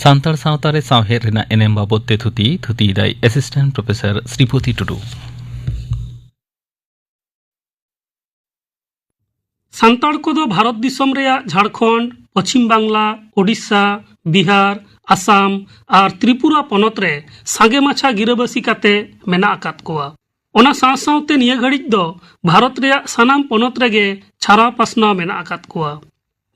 ᱥᱟᱱᱛᱟᱲ ᱥᱟᱶᱛᱟ ᱨᱮ ᱥᱟᱶᱦᱮᱫ ᱨᱮᱱᱟᱜ ᱮᱱᱮᱢ ᱵᱟᱵᱚᱫ ᱛᱮ ᱛᱷᱩᱛᱤ, ᱛᱷᱩᱛᱤᱭᱮᱫᱟᱭ ᱮᱥᱤᱥᱴᱮᱱᱴ ᱯᱨᱚᱯᱷᱮᱥᱚᱨ ᱥᱨᱤᱯᱚᱛᱤ ᱴᱩᱰᱩ᱾ ᱥᱟᱱᱛᱟᱲ ᱠᱚᱫᱚ ᱵᱷᱟᱨᱚᱛ ᱫᱤᱥᱚᱢ ᱨᱮᱭᱟᱜ ᱡᱷᱟᱲᱠᱷᱚᱸᱰ, ᱯᱚᱪᱷᱤᱢ ᱵᱟᱝᱞᱟ, ᱳᱰᱤᱥᱟ, ᱵᱤᱦᱟᱨ, ᱟᱥᱟᱢ ᱟᱨ ᱛᱨᱤᱯᱩᱨᱟ ᱯᱚᱱᱚᱛ ᱨᱮ ᱥᱟᱸᱜᱮ ᱢᱟᱪᱷᱟ ᱜᱤᱨᱟᱹᱵᱟᱹᱥᱤ ᱠᱟᱛᱮ ᱢᱮᱱᱟᱜ ᱟᱠᱟᱫ ᱠᱚᱣᱟ᱾ ᱚᱱᱟ ᱥᱟᱶ ᱥᱟᱶᱛᱮ ᱱᱤᱭᱟᱹ ᱜᱷᱟᱹᱲᱤᱡ ᱫᱚ ᱵᱷᱟᱨᱚᱛ ᱨᱮᱭᱟᱜ ᱥᱟᱱᱟᱢ ᱯᱚᱱᱚᱛ ᱨᱮᱜᱮ ᱪᱷᱟᱨᱟᱣ ᱯᱟᱥᱱᱟᱣ ᱢᱮᱱᱟᱜ ᱟᱠᱟᱫ ᱠᱚᱣᱟ᱾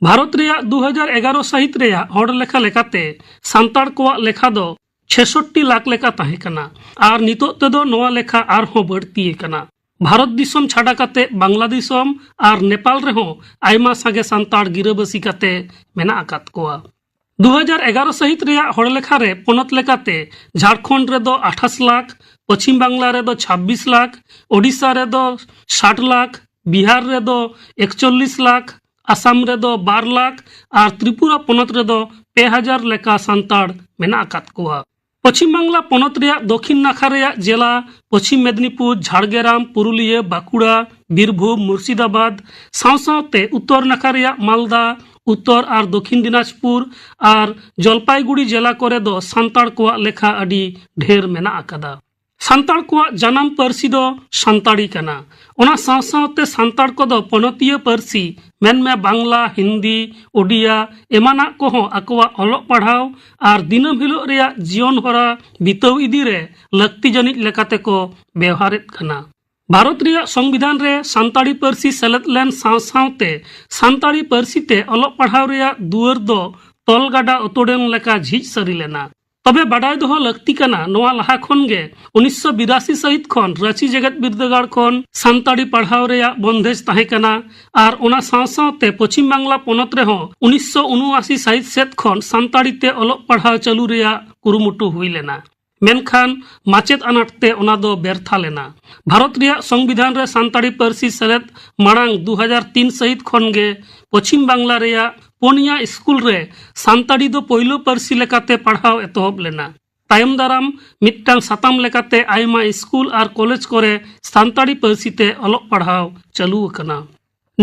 ᱵᱷᱟᱨᱚᱛ ᱨᱮᱭᱟᱜ ᱫᱩ ᱦᱟᱡᱟᱨ ᱮᱜᱟᱨᱚ ᱥᱟᱹᱦᱤᱛ ᱨᱮᱭᱟᱜ ᱦᱚᱲ ᱞᱮᱠᱷᱟ ᱞᱮᱠᱟᱛᱮ ᱥᱟᱱᱛᱟᱲ ᱠᱚᱣᱟᱜ ᱞᱮᱠᱷᱟ ᱫᱚ ᱪᱷᱮᱥᱚᱴᱴᱤ ᱞᱟᱠᱷ ᱞᱮᱠᱟ ᱛᱟᱦᱮᱸ ᱠᱟᱱᱟ ᱟᱨ ᱱᱤᱛᱚᱜ ᱛᱮᱫᱚ ᱱᱚᱣᱟ ᱞᱮᱠᱷᱟ ᱟᱨᱦᱚᱸ ᱵᱟᱹᱲᱛᱤ ᱟᱠᱟᱱᱟ᱾ ᱵᱷᱟᱨᱚᱛ ᱫᱤᱥᱚᱢ ᱪᱷᱟᱰᱟ ᱠᱟᱛᱮ ᱵᱟᱝᱞᱟᱫᱤᱥᱚᱢ ᱟᱨ ᱱᱮᱯᱟᱞ ᱨᱮᱦᱚᱸ ᱟᱭᱢᱟ ᱥᱟᱸᱜᱮ ᱥᱟᱱᱛᱟᱲ ᱜᱤᱨᱟᱹᱵᱟᱹᱥᱤ ᱠᱟᱛᱮ ᱢᱮᱱᱟᱜ ᱟᱠᱟᱫ ᱠᱚᱣᱟ᱾ ᱫᱩ ᱦᱟᱡᱟᱨ ᱮᱜᱟᱨᱚ ᱥᱟᱹᱦᱤᱛ ᱨᱮᱭᱟᱜ ᱦᱚᱲ ᱞᱮᱠᱷᱟ ᱨᱮ ᱯᱚᱱᱚᱛ ᱞᱮᱠᱟᱛᱮ ᱡᱷᱟᱲᱠᱷᱚᱸᱰ ᱨᱮᱫᱚ ᱟᱴᱷᱟᱥ ᱞᱟᱠᱷ, ᱯᱚᱪᱷᱤᱢ ᱵᱟᱝᱞᱟ ᱨᱮᱫᱚ ᱪᱷᱟᱵᱵᱤᱥ ᱞᱟᱠᱷ, ᱳᱰᱤᱥᱟ ᱨᱮᱫᱚ ᱥᱟᱴ ᱞᱟᱠᱷ, ᱵᱤᱦᱟᱨ ᱨᱮᱫᱚ ᱮᱠᱪᱚᱞᱞᱤᱥ ᱞᱟᱠᱷ, ᱟᱥᱟᱢ ᱨᱮᱫᱚ ᱵᱟᱨ ᱞᱟᱠᱷ ᱟᱨ ᱛᱨᱤᱯᱩᱨᱟ ᱯᱚᱱᱚᱛ ᱨᱮᱫᱚ ᱯᱮ ᱦᱟᱡᱟᱨ ᱞᱮᱠᱟ ᱥᱟᱱᱛᱟᱲ ᱢᱮᱱᱟᱜ ᱟᱠᱟᱫ ᱠᱚᱣᱟ᱾ ᱯᱚᱪᱷᱤᱢ ᱵᱟᱝᱞᱟ ᱯᱚᱱᱚᱛ ᱨᱮᱭᱟᱜ ᱫᱚᱠᱷᱤᱱ ᱱᱟᱠᱷᱟ ᱨᱮᱭᱟᱜ ᱡᱮᱞᱟ ᱯᱚᱪᱷᱤᱢ ᱢᱮᱫᱽᱱᱤᱯᱩᱨ, ᱡᱷᱟᱲᱜᱨᱟᱢ, ᱯᱩᱨᱩᱞᱤᱭᱟᱹ, ᱵᱟᱸᱠᱩᱲᱟ, ᱵᱤᱨᱵᱷᱩᱢ, ᱢᱩᱨᱥᱤᱫᱟᱵᱟᱫᱽ ᱥᱟᱶ ᱥᱟᱶᱛᱮ ᱩᱛᱛᱚᱨ ᱱᱟᱠᱷᱟ ᱨᱮᱭᱟᱜ ᱢᱟᱞᱫᱟ, ᱩᱛᱛᱚᱨ ᱟᱨ ᱫᱚᱠᱷᱤᱱ ᱫᱤᱱᱟᱡᱽᱯᱩᱨ ᱟᱨ ᱡᱚᱞᱯᱟᱭᱜᱩᱲᱤ ᱡᱮᱞᱟ ᱠᱚᱨᱮ ᱫᱚ ᱥᱟᱱᱛᱟᱲ ᱠᱚᱣᱟᱜ ᱞᱮᱠᱷᱟ ᱟᱹᱰᱤ ᱰᱷᱮᱨ ᱢᱮᱱᱟᱜ ᱟᱠᱟᱫᱟ᱾ ᱥᱟᱱᱛᱟᱲ ᱠᱚᱣᱟᱜ ᱡᱟᱱᱟᱢ ᱯᱟᱹᱨᱥᱤ ᱫᱚ ᱥᱟᱱᱛᱟᱲᱤ ᱠᱟᱱᱟ᱾ ᱚᱱᱟ ᱥᱟᱶ ᱥᱟᱶᱛᱮ ᱥᱟᱱᱛᱟᱲ ᱠᱚᱫᱚ ᱯᱚᱱᱚᱛᱤᱭᱟᱹ ᱯᱟᱹᱨᱥᱤ, ᱢᱮᱱᱢᱮ ᱵᱟᱝᱞᱟ, ᱦᱤᱱᱫᱤ, ᱳᱰᱤᱭᱟ ᱮᱢᱟᱱᱟᱜ ᱠᱚᱦᱚᱸ ᱟᱠᱚᱣᱟᱜ ᱚᱞᱚᱜ ᱯᱟᱲᱦᱟᱣ ᱟᱨ ᱫᱤᱱᱟᱹᱢ ᱦᱤᱞᱳᱜ ᱨᱮᱭᱟᱜ ᱡᱤᱭᱚᱱ ᱦᱚᱨᱟ ᱵᱤᱛᱟᱹᱣ ᱤᱫᱤ ᱨᱮ ᱞᱟᱹᱠᱛᱤ ᱡᱟᱹᱱᱤᱡ ᱞᱮᱠᱟᱛᱮ ᱠᱚ ᱵᱮᱣᱦᱟᱨᱮᱫ ᱠᱟᱱᱟ᱾ ᱵᱷᱟᱨᱚᱛ ᱨᱮᱭᱟᱜ ᱥᱚᱝᱵᱤᱫᱷᱟᱱ ᱨᱮ ᱥᱟᱱᱛᱟᱲᱤ ᱯᱟᱹᱨᱥᱤ ᱥᱮᱞᱮᱫ ᱞᱮᱱ ᱥᱟᱶ ᱥᱟᱶᱛᱮ ᱥᱟᱱᱛᱟᱲᱤ ᱯᱟᱹᱨᱥᱤ ᱛᱮ ᱚᱞᱚᱜ ᱯᱟᱲᱦᱟᱣ ᱨᱮᱭᱟᱜ ᱫᱩᱣᱟᱹᱨ ᱫᱚ ᱛᱚᱞ ᱜᱟᱰᱟ ᱚᱛᱚᱲᱮᱱ ᱞᱮᱠᱟ ᱡᱷᱤᱡ ᱥᱟᱹᱨᱤ ᱞᱮᱱᱟ᱾ ᱛᱚᱵᱮ ᱵᱟᱰᱟᱭ ᱫᱚᱦᱚ ᱞᱟᱹᱠᱛᱤ ᱠᱟᱱᱟ, ᱱᱚᱣᱟ ᱞᱟᱦᱟ ᱠᱷᱚᱱ ᱜᱮ ᱩᱱᱤᱥᱥᱚ ᱵᱤᱨᱟᱥᱤ ᱥᱟᱹᱦᱤᱛ ᱠᱷᱚᱱ ᱨᱟᱸᱪᱤ ᱡᱮᱜᱮᱛ ᱵᱤᱨᱫᱟᱹᱜᱟᱲ ᱠᱷᱚᱱ ᱥᱟᱱᱛᱟᱲᱤ ᱯᱟᱲᱦᱟᱣ ᱨᱮᱭᱟᱜ ᱵᱚᱱᱫᱮᱡ ᱛᱟᱦᱮᱸ ᱠᱟᱱᱟ ᱟᱨ ᱚᱱᱟ ᱥᱟᱶ ᱥᱟᱶᱛᱮ ᱯᱚᱪᱷᱤᱢ ᱵᱟᱝᱞᱟ ᱯᱚᱱᱚᱛ ᱨᱮᱦᱚᱸ ᱩᱱᱤᱥᱥᱚ ᱩᱱᱩᱟᱥᱤ ᱥᱟᱹᱦᱤᱛ ᱥᱮᱫ ᱠᱷᱚᱱ ᱥᱟᱱᱛᱟᱲᱤ ᱛᱮ ᱚᱞᱚᱜ ᱯᱟᱲᱦᱟᱣ ᱪᱟᱹᱞᱩ ᱨᱮᱭᱟᱜ ᱠᱩᱨᱩᱢᱩᱴᱩ ᱦᱩᱭ ᱞᱮᱱᱟ᱾ ᱢᱮᱱᱠᱷᱟᱱ ᱢᱟᱪᱮᱫ ᱟᱱᱟᱴ ᱛᱮ ᱚᱱᱟ ᱫᱚ ᱵᱮᱨᱛᱷᱟ ᱞᱮᱱᱟ᱾ ᱵᱷᱟᱨᱚᱛ ᱨᱮᱭᱟᱜ ᱥᱚᱝᱵᱤᱫᱷᱟᱱ ᱨᱮ ᱥᱟᱱᱛᱟᱲᱤ ᱯᱟᱹᱨᱥᱤ ᱥᱮᱞᱮᱫ ᱢᱟᱲᱟᱝ ᱫᱩ ᱦᱟᱡᱟᱨ ᱛᱤᱱ ᱥᱟᱹᱦᱤᱛ ᱠᱷᱚᱱ ᱜᱮ ᱯᱚᱪᱷᱤᱢ ᱵᱟᱝᱞᱟ ᱨᱮᱭᱟᱜ ᱯᱩᱱᱭᱟ ᱥᱠᱩᱞ ᱨᱮ ᱥᱟᱱᱛᱟᱲᱤ ᱫᱚ ᱯᱳᱭᱞᱳ ᱯᱟᱹᱨᱥᱤ ᱞᱮᱠᱟᱛᱮ ᱯᱟᱲᱦᱟᱣ ᱮᱛᱚᱦᱚᱵ ᱞᱮᱱᱟ᱾ ᱛᱟᱭᱚᱢ ᱫᱟᱨᱟᱢ ᱢᱤᱫᱴᱟᱝ ᱥᱟᱛᱟᱢ ᱞᱮᱠᱟᱛᱮ ᱟᱭᱢᱟ ᱥᱠᱩᱞ ᱟᱨ ᱠᱚᱞᱮᱡᱽ ᱠᱚᱨᱮ ᱥᱟᱱᱛᱟᱲᱤ ᱯᱟᱹᱨᱥᱤ ᱛᱮ ᱚᱞᱚᱜ ᱯᱟᱲᱦᱟᱣ ᱪᱟᱹᱞᱩ ᱟᱠᱟᱱᱟ᱾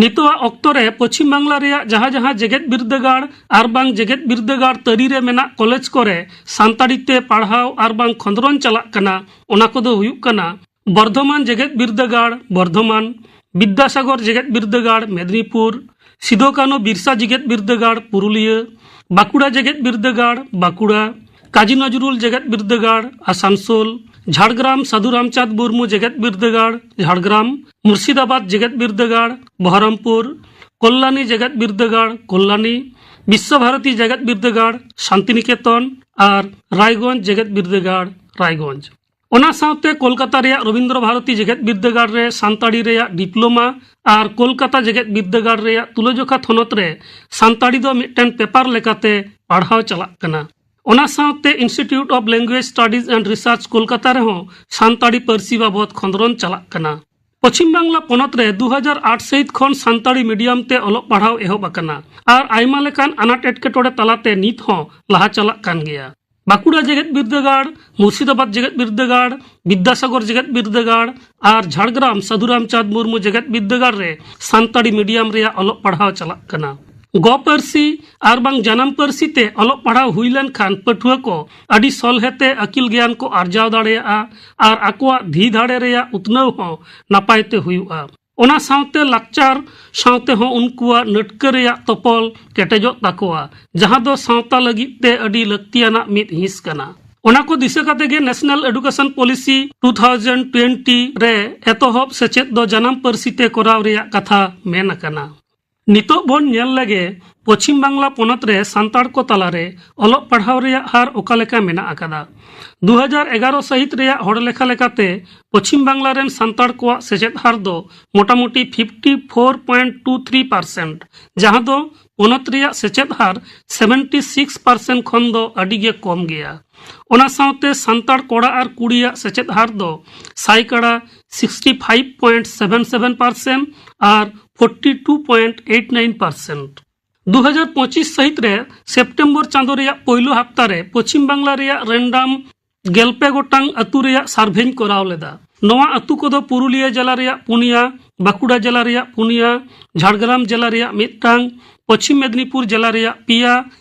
ᱱᱤᱛᱚᱜᱟᱜ ᱚᱠᱛᱚ ᱨᱮ ᱯᱚᱪᱷᱤᱢ ᱵᱟᱝᱞᱟ ᱨᱮᱭᱟᱜ ᱡᱟᱦᱟᱸ ᱡᱟᱦᱟᱸ ᱡᱮᱜᱮᱛ ᱵᱤᱨᱫᱟᱹᱜᱟᱲ ᱟᱨ ᱵᱟᱝ ᱡᱮᱜᱮᱛ ᱵᱤᱨᱫᱟᱹᱜᱟᱲ ᱛᱟᱹᱨᱤ ᱨᱮ ᱢᱮᱱᱟᱜ ᱠᱚᱞᱮᱡᱽ ᱠᱚᱨᱮ ᱥᱟᱱᱛᱟᱲᱤ ᱛᱮ ᱯᱟᱲᱦᱟᱣ ᱟᱨ ᱵᱟᱝ ᱠᱷᱚᱸᱫᱽᱨᱚᱱ ᱪᱟᱞᱟᱜ ᱠᱟᱱᱟ, ᱚᱱᱟ ᱠᱚᱫᱚ ᱦᱩᱭᱩᱜ ᱠᱟᱱᱟ ᱵᱚᱨᱫᱷᱚᱢᱟᱱ ᱡᱮᱜᱮᱛ ᱵᱤᱨᱫᱟᱹᱜᱟᱲ ᱵᱚᱨᱫᱷᱚᱢᱟᱱ, ᱵᱤᱫᱽᱫᱟᱥᱟᱜᱚᱨ ᱡᱮᱜᱮᱛ ᱵᱤᱨᱫᱟᱹᱜᱟᱲ ᱢᱮᱫᱽᱱᱤᱯᱩᱨ, ᱥᱤᱫᱚ ᱠᱟᱹᱱᱦᱩ ᱵᱤᱨᱥᱟ ᱡᱮᱜᱮᱛ ᱵᱤᱨᱫᱟᱹᱜᱟᱲ ᱯᱩᱨᱩᱞᱤᱭᱟᱹ, ᱵᱟᱸᱠᱩᱲᱟ ᱡᱮᱜᱮᱛ ᱵᱤᱨᱫᱟᱹᱜᱟᱲ ᱵᱟᱸᱠᱩᱲᱟ, ᱠᱟᱡᱤ ᱱᱚᱡᱨᱩᱞ ᱡᱮᱜᱮᱛ ᱵᱤᱨᱫᱟᱹᱜᱟᱲ ᱟᱥᱟᱱᱥᱳᱞ, ᱡᱷᱟᱲᱜᱨᱟᱢ ᱥᱟᱹᱫᱷᱩ ᱨᱟᱢᱪᱟᱸᱫᱽ ᱢᱩᱨᱢᱩ ᱡᱮᱜᱮᱛ ᱵᱤᱨᱫᱟᱹᱜᱟᱲ ᱡᱷᱟᱲᱜᱨᱟᱢ, ᱢᱩᱨᱥᱤᱫᱟᱵᱟᱫᱽ ᱡᱮᱜᱮᱛ ᱵᱤᱨᱫᱟᱹᱜᱟᱲ ᱵᱚᱦᱚᱨᱚᱢᱯᱩᱨ, ᱠᱚᱞᱞᱟᱱᱤ ᱡᱮᱜᱮᱛ ᱵᱤᱨᱫᱟᱹᱜᱟᱲ ᱠᱚᱞᱞᱟᱱᱤ, ᱵᱤᱥᱥᱚ ᱵᱷᱟᱨᱚᱛᱤ ᱡᱮᱜᱮᱛ ᱵᱤᱨᱫᱟᱹᱜᱟᱲ ᱥᱟᱱᱛᱤᱱᱤᱠᱮᱛᱚᱱ ᱟᱨ ᱨᱟᱭᱜᱚᱸᱡᱽ ᱡᱮᱜᱮᱛ ᱵᱤᱨᱫᱟᱹᱜᱟᱲ ᱨᱟᱭᱜᱚᱸᱡᱽ᱾ ᱚᱱᱟ ᱥᱟᱶᱛᱮ ᱠᱳᱞᱠᱟᱛᱟ ᱨᱮᱭᱟᱜ ᱨᱚᱵᱤᱱᱫᱨᱚ ᱵᱷᱟᱨᱚᱛᱤ ᱡᱮᱜᱮᱛ ᱵᱤᱨᱫᱟᱹᱜᱟᱲ ᱨᱮ ᱥᱟᱱᱛᱟᱲᱤ ᱨᱮᱭᱟᱜ ᱰᱤᱯᱞᱳᱢᱟ ᱟᱨ ᱠᱳᱞᱠᱟᱛᱟ ᱡᱮᱜᱮᱛ ᱵᱤᱨᱫᱟᱹᱜᱟᱲ ᱨᱮᱭᱟᱜ ᱛᱩᱞᱟᱹᱡᱚᱠᱷᱟ ᱛᱷᱚᱱᱚᱛ ᱨᱮ ᱥᱟᱱᱛᱟᱲᱤ ᱫᱚ ᱢᱤᱫᱴᱮᱱ ᱯᱮᱯᱟᱨ ᱞᱮᱠᱟᱛᱮ ᱯᱟᱲᱦᱟᱣ ᱪᱟᱞᱟᱜ ᱠᱟᱱᱟ᱾ ᱚᱱᱟ ᱥᱟᱶᱛᱮ Institute of Language Studies and Research Kolkata ᱨᱮᱦᱚᱸ ᱥᱟᱱᱛᱟᱲᱤ ᱯᱟᱹᱨᱥᱤ ᱵᱟᱵᱚᱫ ᱠᱷᱚᱸᱫᱽᱨᱚᱱ ᱪᱟᱞᱟᱜ ᱠᱟᱱᱟ᱾ ᱯᱚᱪᱷᱤᱢ ᱵᱟᱝᱞᱟ ᱯᱚᱱᱚᱛ ᱨᱮ ᱫᱩ ᱦᱟᱡᱟᱨ ᱟᱴ ᱥᱟᱹᱦᱤᱛ ᱠᱷᱚᱱ ᱥᱟᱱᱛᱟᱲᱤ ᱢᱤᱰᱤᱭᱟᱢ ᱛᱮ ᱚᱞᱚᱜ ᱯᱟᱲᱦᱟᱣ ᱮᱦᱚᱵ ᱟᱠᱟᱱᱟ ᱟᱨ ᱟᱭᱢᱟ ᱞᱮᱠᱟᱱ ᱟᱱᱟᱴ ᱮᱴᱠᱮᱴᱚᱬᱮ ᱛᱟᱞᱟᱛᱮ ᱱᱤᱛ ᱦᱚᱸ ᱞᱟᱦᱟ ᱪᱟᱞᱟᱜ ᱠᱟᱱ ᱜᱮᱭᱟ᱾ ᱵᱟᱸᱠᱩᱲᱟ ᱡᱮᱜᱮᱛ ᱵᱤᱨᱫᱟᱹᱜᱟᱲ, ᱢᱩᱨᱥᱤᱫᱟᱵᱟᱫᱽ ᱡᱮᱜᱮᱛ ᱵᱤᱨᱫᱟᱹᱜᱟᱲ, ᱵᱤᱫᱽᱫᱟᱥᱟᱜᱚᱨ ᱡᱮᱜᱮᱛ ᱵᱤᱨᱫᱟᱹᱜᱟᱲ ᱟᱨ ᱡᱷᱟᱲᱜᱨᱟᱢ ᱥᱟᱹᱫᱷᱩ ᱨᱟᱢᱪᱟᱸᱫᱽ ᱢᱩᱨᱢᱩ ᱡᱮᱜᱮᱛ ᱵᱤᱨᱫᱟᱹᱜᱟᱲ ᱨᱮ ᱥᱟᱱᱛᱟᱲᱤ ᱢᱤᱰᱤᱭᱟᱢ ᱨᱮᱭᱟᱜ ᱚᱞᱚᱜ ᱯᱟᱲᱦᱟᱣ ᱪᱟᱞᱟᱜ ᱠᱟᱱᱟ᱾ ᱜᱚ ᱯᱟᱹᱨᱥᱤ ᱟᱨ ᱵᱟᱝ ᱡᱟᱱᱟᱢ ᱯᱟᱹᱨᱥᱤ ᱛᱮ ᱚᱞᱚᱜ ᱯᱟᱲᱦᱟᱣ ᱦᱩᱭ ᱞᱮᱱᱠᱷᱟᱱ ᱯᱟᱹᱴᱷᱩᱣᱟᱹ ᱠᱚ ᱟᱹᱰᱤ ᱥᱚᱞᱦᱮ ᱛᱮ ᱟᱹᱠᱤᱞ ᱜᱮᱭᱟᱱ ᱠᱚ ᱟᱨᱡᱟᱣ ᱫᱟᱲᱮᱭᱟᱜᱼᱟ ᱟᱨ ᱟᱠᱚᱣᱟᱜ ᱫᱷᱤ ᱫᱷᱟᱲᱮ ᱨᱮᱭᱟᱜ ᱩᱛᱱᱟᱹᱣ ᱦᱚᱸ ᱱᱟᱯᱟᱭ ᱛᱮ ᱦᱩᱭᱩᱜᱼᱟ᱾ ᱚᱱᱟ ᱥᱟᱶᱛᱮ ᱞᱟᱠᱪᱟᱨ ᱥᱟᱶᱛᱮ ᱦᱚᱸ ᱩᱱᱠᱩᱣᱟᱜ ᱱᱟᱹᱴᱠᱟᱹ ᱨᱮᱭᱟᱜ ᱛᱚᱯᱚᱞ ᱠᱮᱴᱮᱡᱚᱜ ᱛᱟᱠᱚᱣᱟ, ᱡᱟᱦᱟᱸ ᱫᱚ ᱥᱟᱶᱛᱟ ᱞᱟᱹᱜᱤᱫ ᱛᱮ ᱟᱹᱰᱤ ᱞᱟᱹᱠᱛᱤᱭᱟᱱᱟᱜ ᱢᱤᱫ ᱦᱤᱸᱥ ᱠᱟᱱᱟ᱾ ᱚᱱᱟ ᱠᱚ ᱫᱤᱥᱟᱹ ᱠᱟᱛᱮ ᱜᱮ National Education Policy two thousand twenty ᱨᱮ ᱮᱛᱚᱦᱚᱵ ᱥᱮᱪᱮᱫ ᱫᱚ ᱡᱟᱱᱟᱢ ᱯᱟᱹᱨᱥᱤ ᱛᱮ ᱠᱚᱨᱟᱣ ᱨᱮᱭᱟᱜ ᱠᱟᱛᱷᱟ ᱢᱮᱱ ᱟᱠᱟᱱᱟ᱾ ᱱᱤᱛᱚᱜ ᱵᱚᱱ ᱧᱮᱞ ᱞᱮᱜᱮ ᱯᱚᱪᱷᱤᱢ ᱵᱟᱝᱞᱟ ᱯᱚᱱᱚᱛ ᱨᱮ ᱥᱟᱱᱛᱟᱲ ᱠᱚ ᱛᱟᱞᱟᱨᱮ ᱚᱞᱚᱜ ᱯᱟᱲᱦᱟᱣ ᱨᱮᱭᱟᱜ ᱦᱟᱨ ᱚᱠᱟ ᱞᱮᱠᱟ ᱢᱮᱱᱟᱜ ᱟᱠᱟᱫᱟ᱾ ᱫᱩ ᱦᱟᱡᱟᱨ ᱮᱜᱟᱨᱚ ᱥᱟᱹᱦᱤᱛ ᱨᱮᱭᱟᱜ ᱦᱚᱲ ᱞᱮᱠᱷᱟ ᱞᱮᱠᱟᱛᱮ ᱯᱚᱪᱷᱤᱢ ᱵᱟᱝᱞᱟ ᱨᱮᱱ ᱥᱟᱱᱛᱟᱲ ᱠᱚᱣᱟᱜ ᱥᱮᱪᱮᱫ ᱦᱟᱨ ᱫᱚ ᱢᱚᱴᱟᱢᱩᱴᱤ fifty four point two three percent, ᱡᱟᱦᱟᱸ ᱫᱚ ᱯᱚᱱᱚᱛ ᱨᱮᱭᱟᱜ ᱥᱮᱪᱮᱫ ᱦᱟᱨ ᱥᱮᱵᱷᱮᱱᱴᱤ ᱥᱤᱠᱥ ᱯᱟᱨᱥᱮᱱᱴ ᱠᱷᱚᱱ ᱫᱚ ᱟᱹᱰᱤ ᱜᱮ ᱠᱚᱢ ᱜᱮᱭᱟ᱾ ᱚᱱᱟ ᱥᱟᱶᱛᱮ ᱥᱟᱱᱛᱟᱲ ᱠᱚᱲᱟ ᱟᱨ ᱠᱩᱲᱤᱭᱟᱜ ᱥᱮᱪᱮᱫ ᱦᱟᱨ ᱫᱚ ᱥᱟᱭᱠᱟᱲᱟ sixty five point seven seven percent ᱟᱨ forty two point eight nine percent. ᱫᱩ ᱦᱟᱡᱟᱨ ᱯᱚᱸᱪᱤᱥ ᱥᱟᱹᱦᱤᱛ ᱨᱮ ᱥᱮᱯᱴᱮᱢᱵᱚᱨ ᱪᱟᱸᱫᱳ ᱨᱮᱭᱟᱜ ᱯᱳᱭᱞᱳ ᱦᱟᱯᱛᱟ ᱨᱮ ᱯᱚᱪᱷᱤᱢ ᱵᱟᱝᱞᱟ ᱨᱮᱭᱟᱜ ᱨᱮᱱᱰᱟᱢ ᱜᱮᱞᱯᱮ ᱜᱚᱴᱟᱝ ᱟᱹᱛᱩ ᱨᱮᱭᱟᱜ ᱥᱟᱨᱵᱷᱮᱧ ᱠᱚᱨᱟᱣ ᱞᱮᱫᱟ᱾ ᱱᱚᱣᱟ ᱟᱹᱛᱩ ᱠᱚᱫᱚ ᱯᱩᱨᱩᱞᱤᱭᱟᱹ ᱡᱮᱞᱟ ᱨᱮᱭᱟᱜ ᱯᱩᱱᱭᱟ, ᱵᱟᱸᱠᱩᱲᱟ ᱡᱮᱞᱟ ᱨᱮᱭᱟᱜ ᱯᱩᱱᱭᱟ, ᱡᱷᱟᱲᱜᱨᱟᱢ ᱡᱮᱞᱟ ᱨᱮᱭᱟᱜ ᱢᱤᱫᱴᱟᱝ, ᱯᱚᱪᱷᱤᱢ ᱢᱮᱫᱽᱱᱤᱯᱩᱨ ᱡᱮᱞᱟ ᱨᱮᱭᱟᱜ ᱯᱮᱭᱟ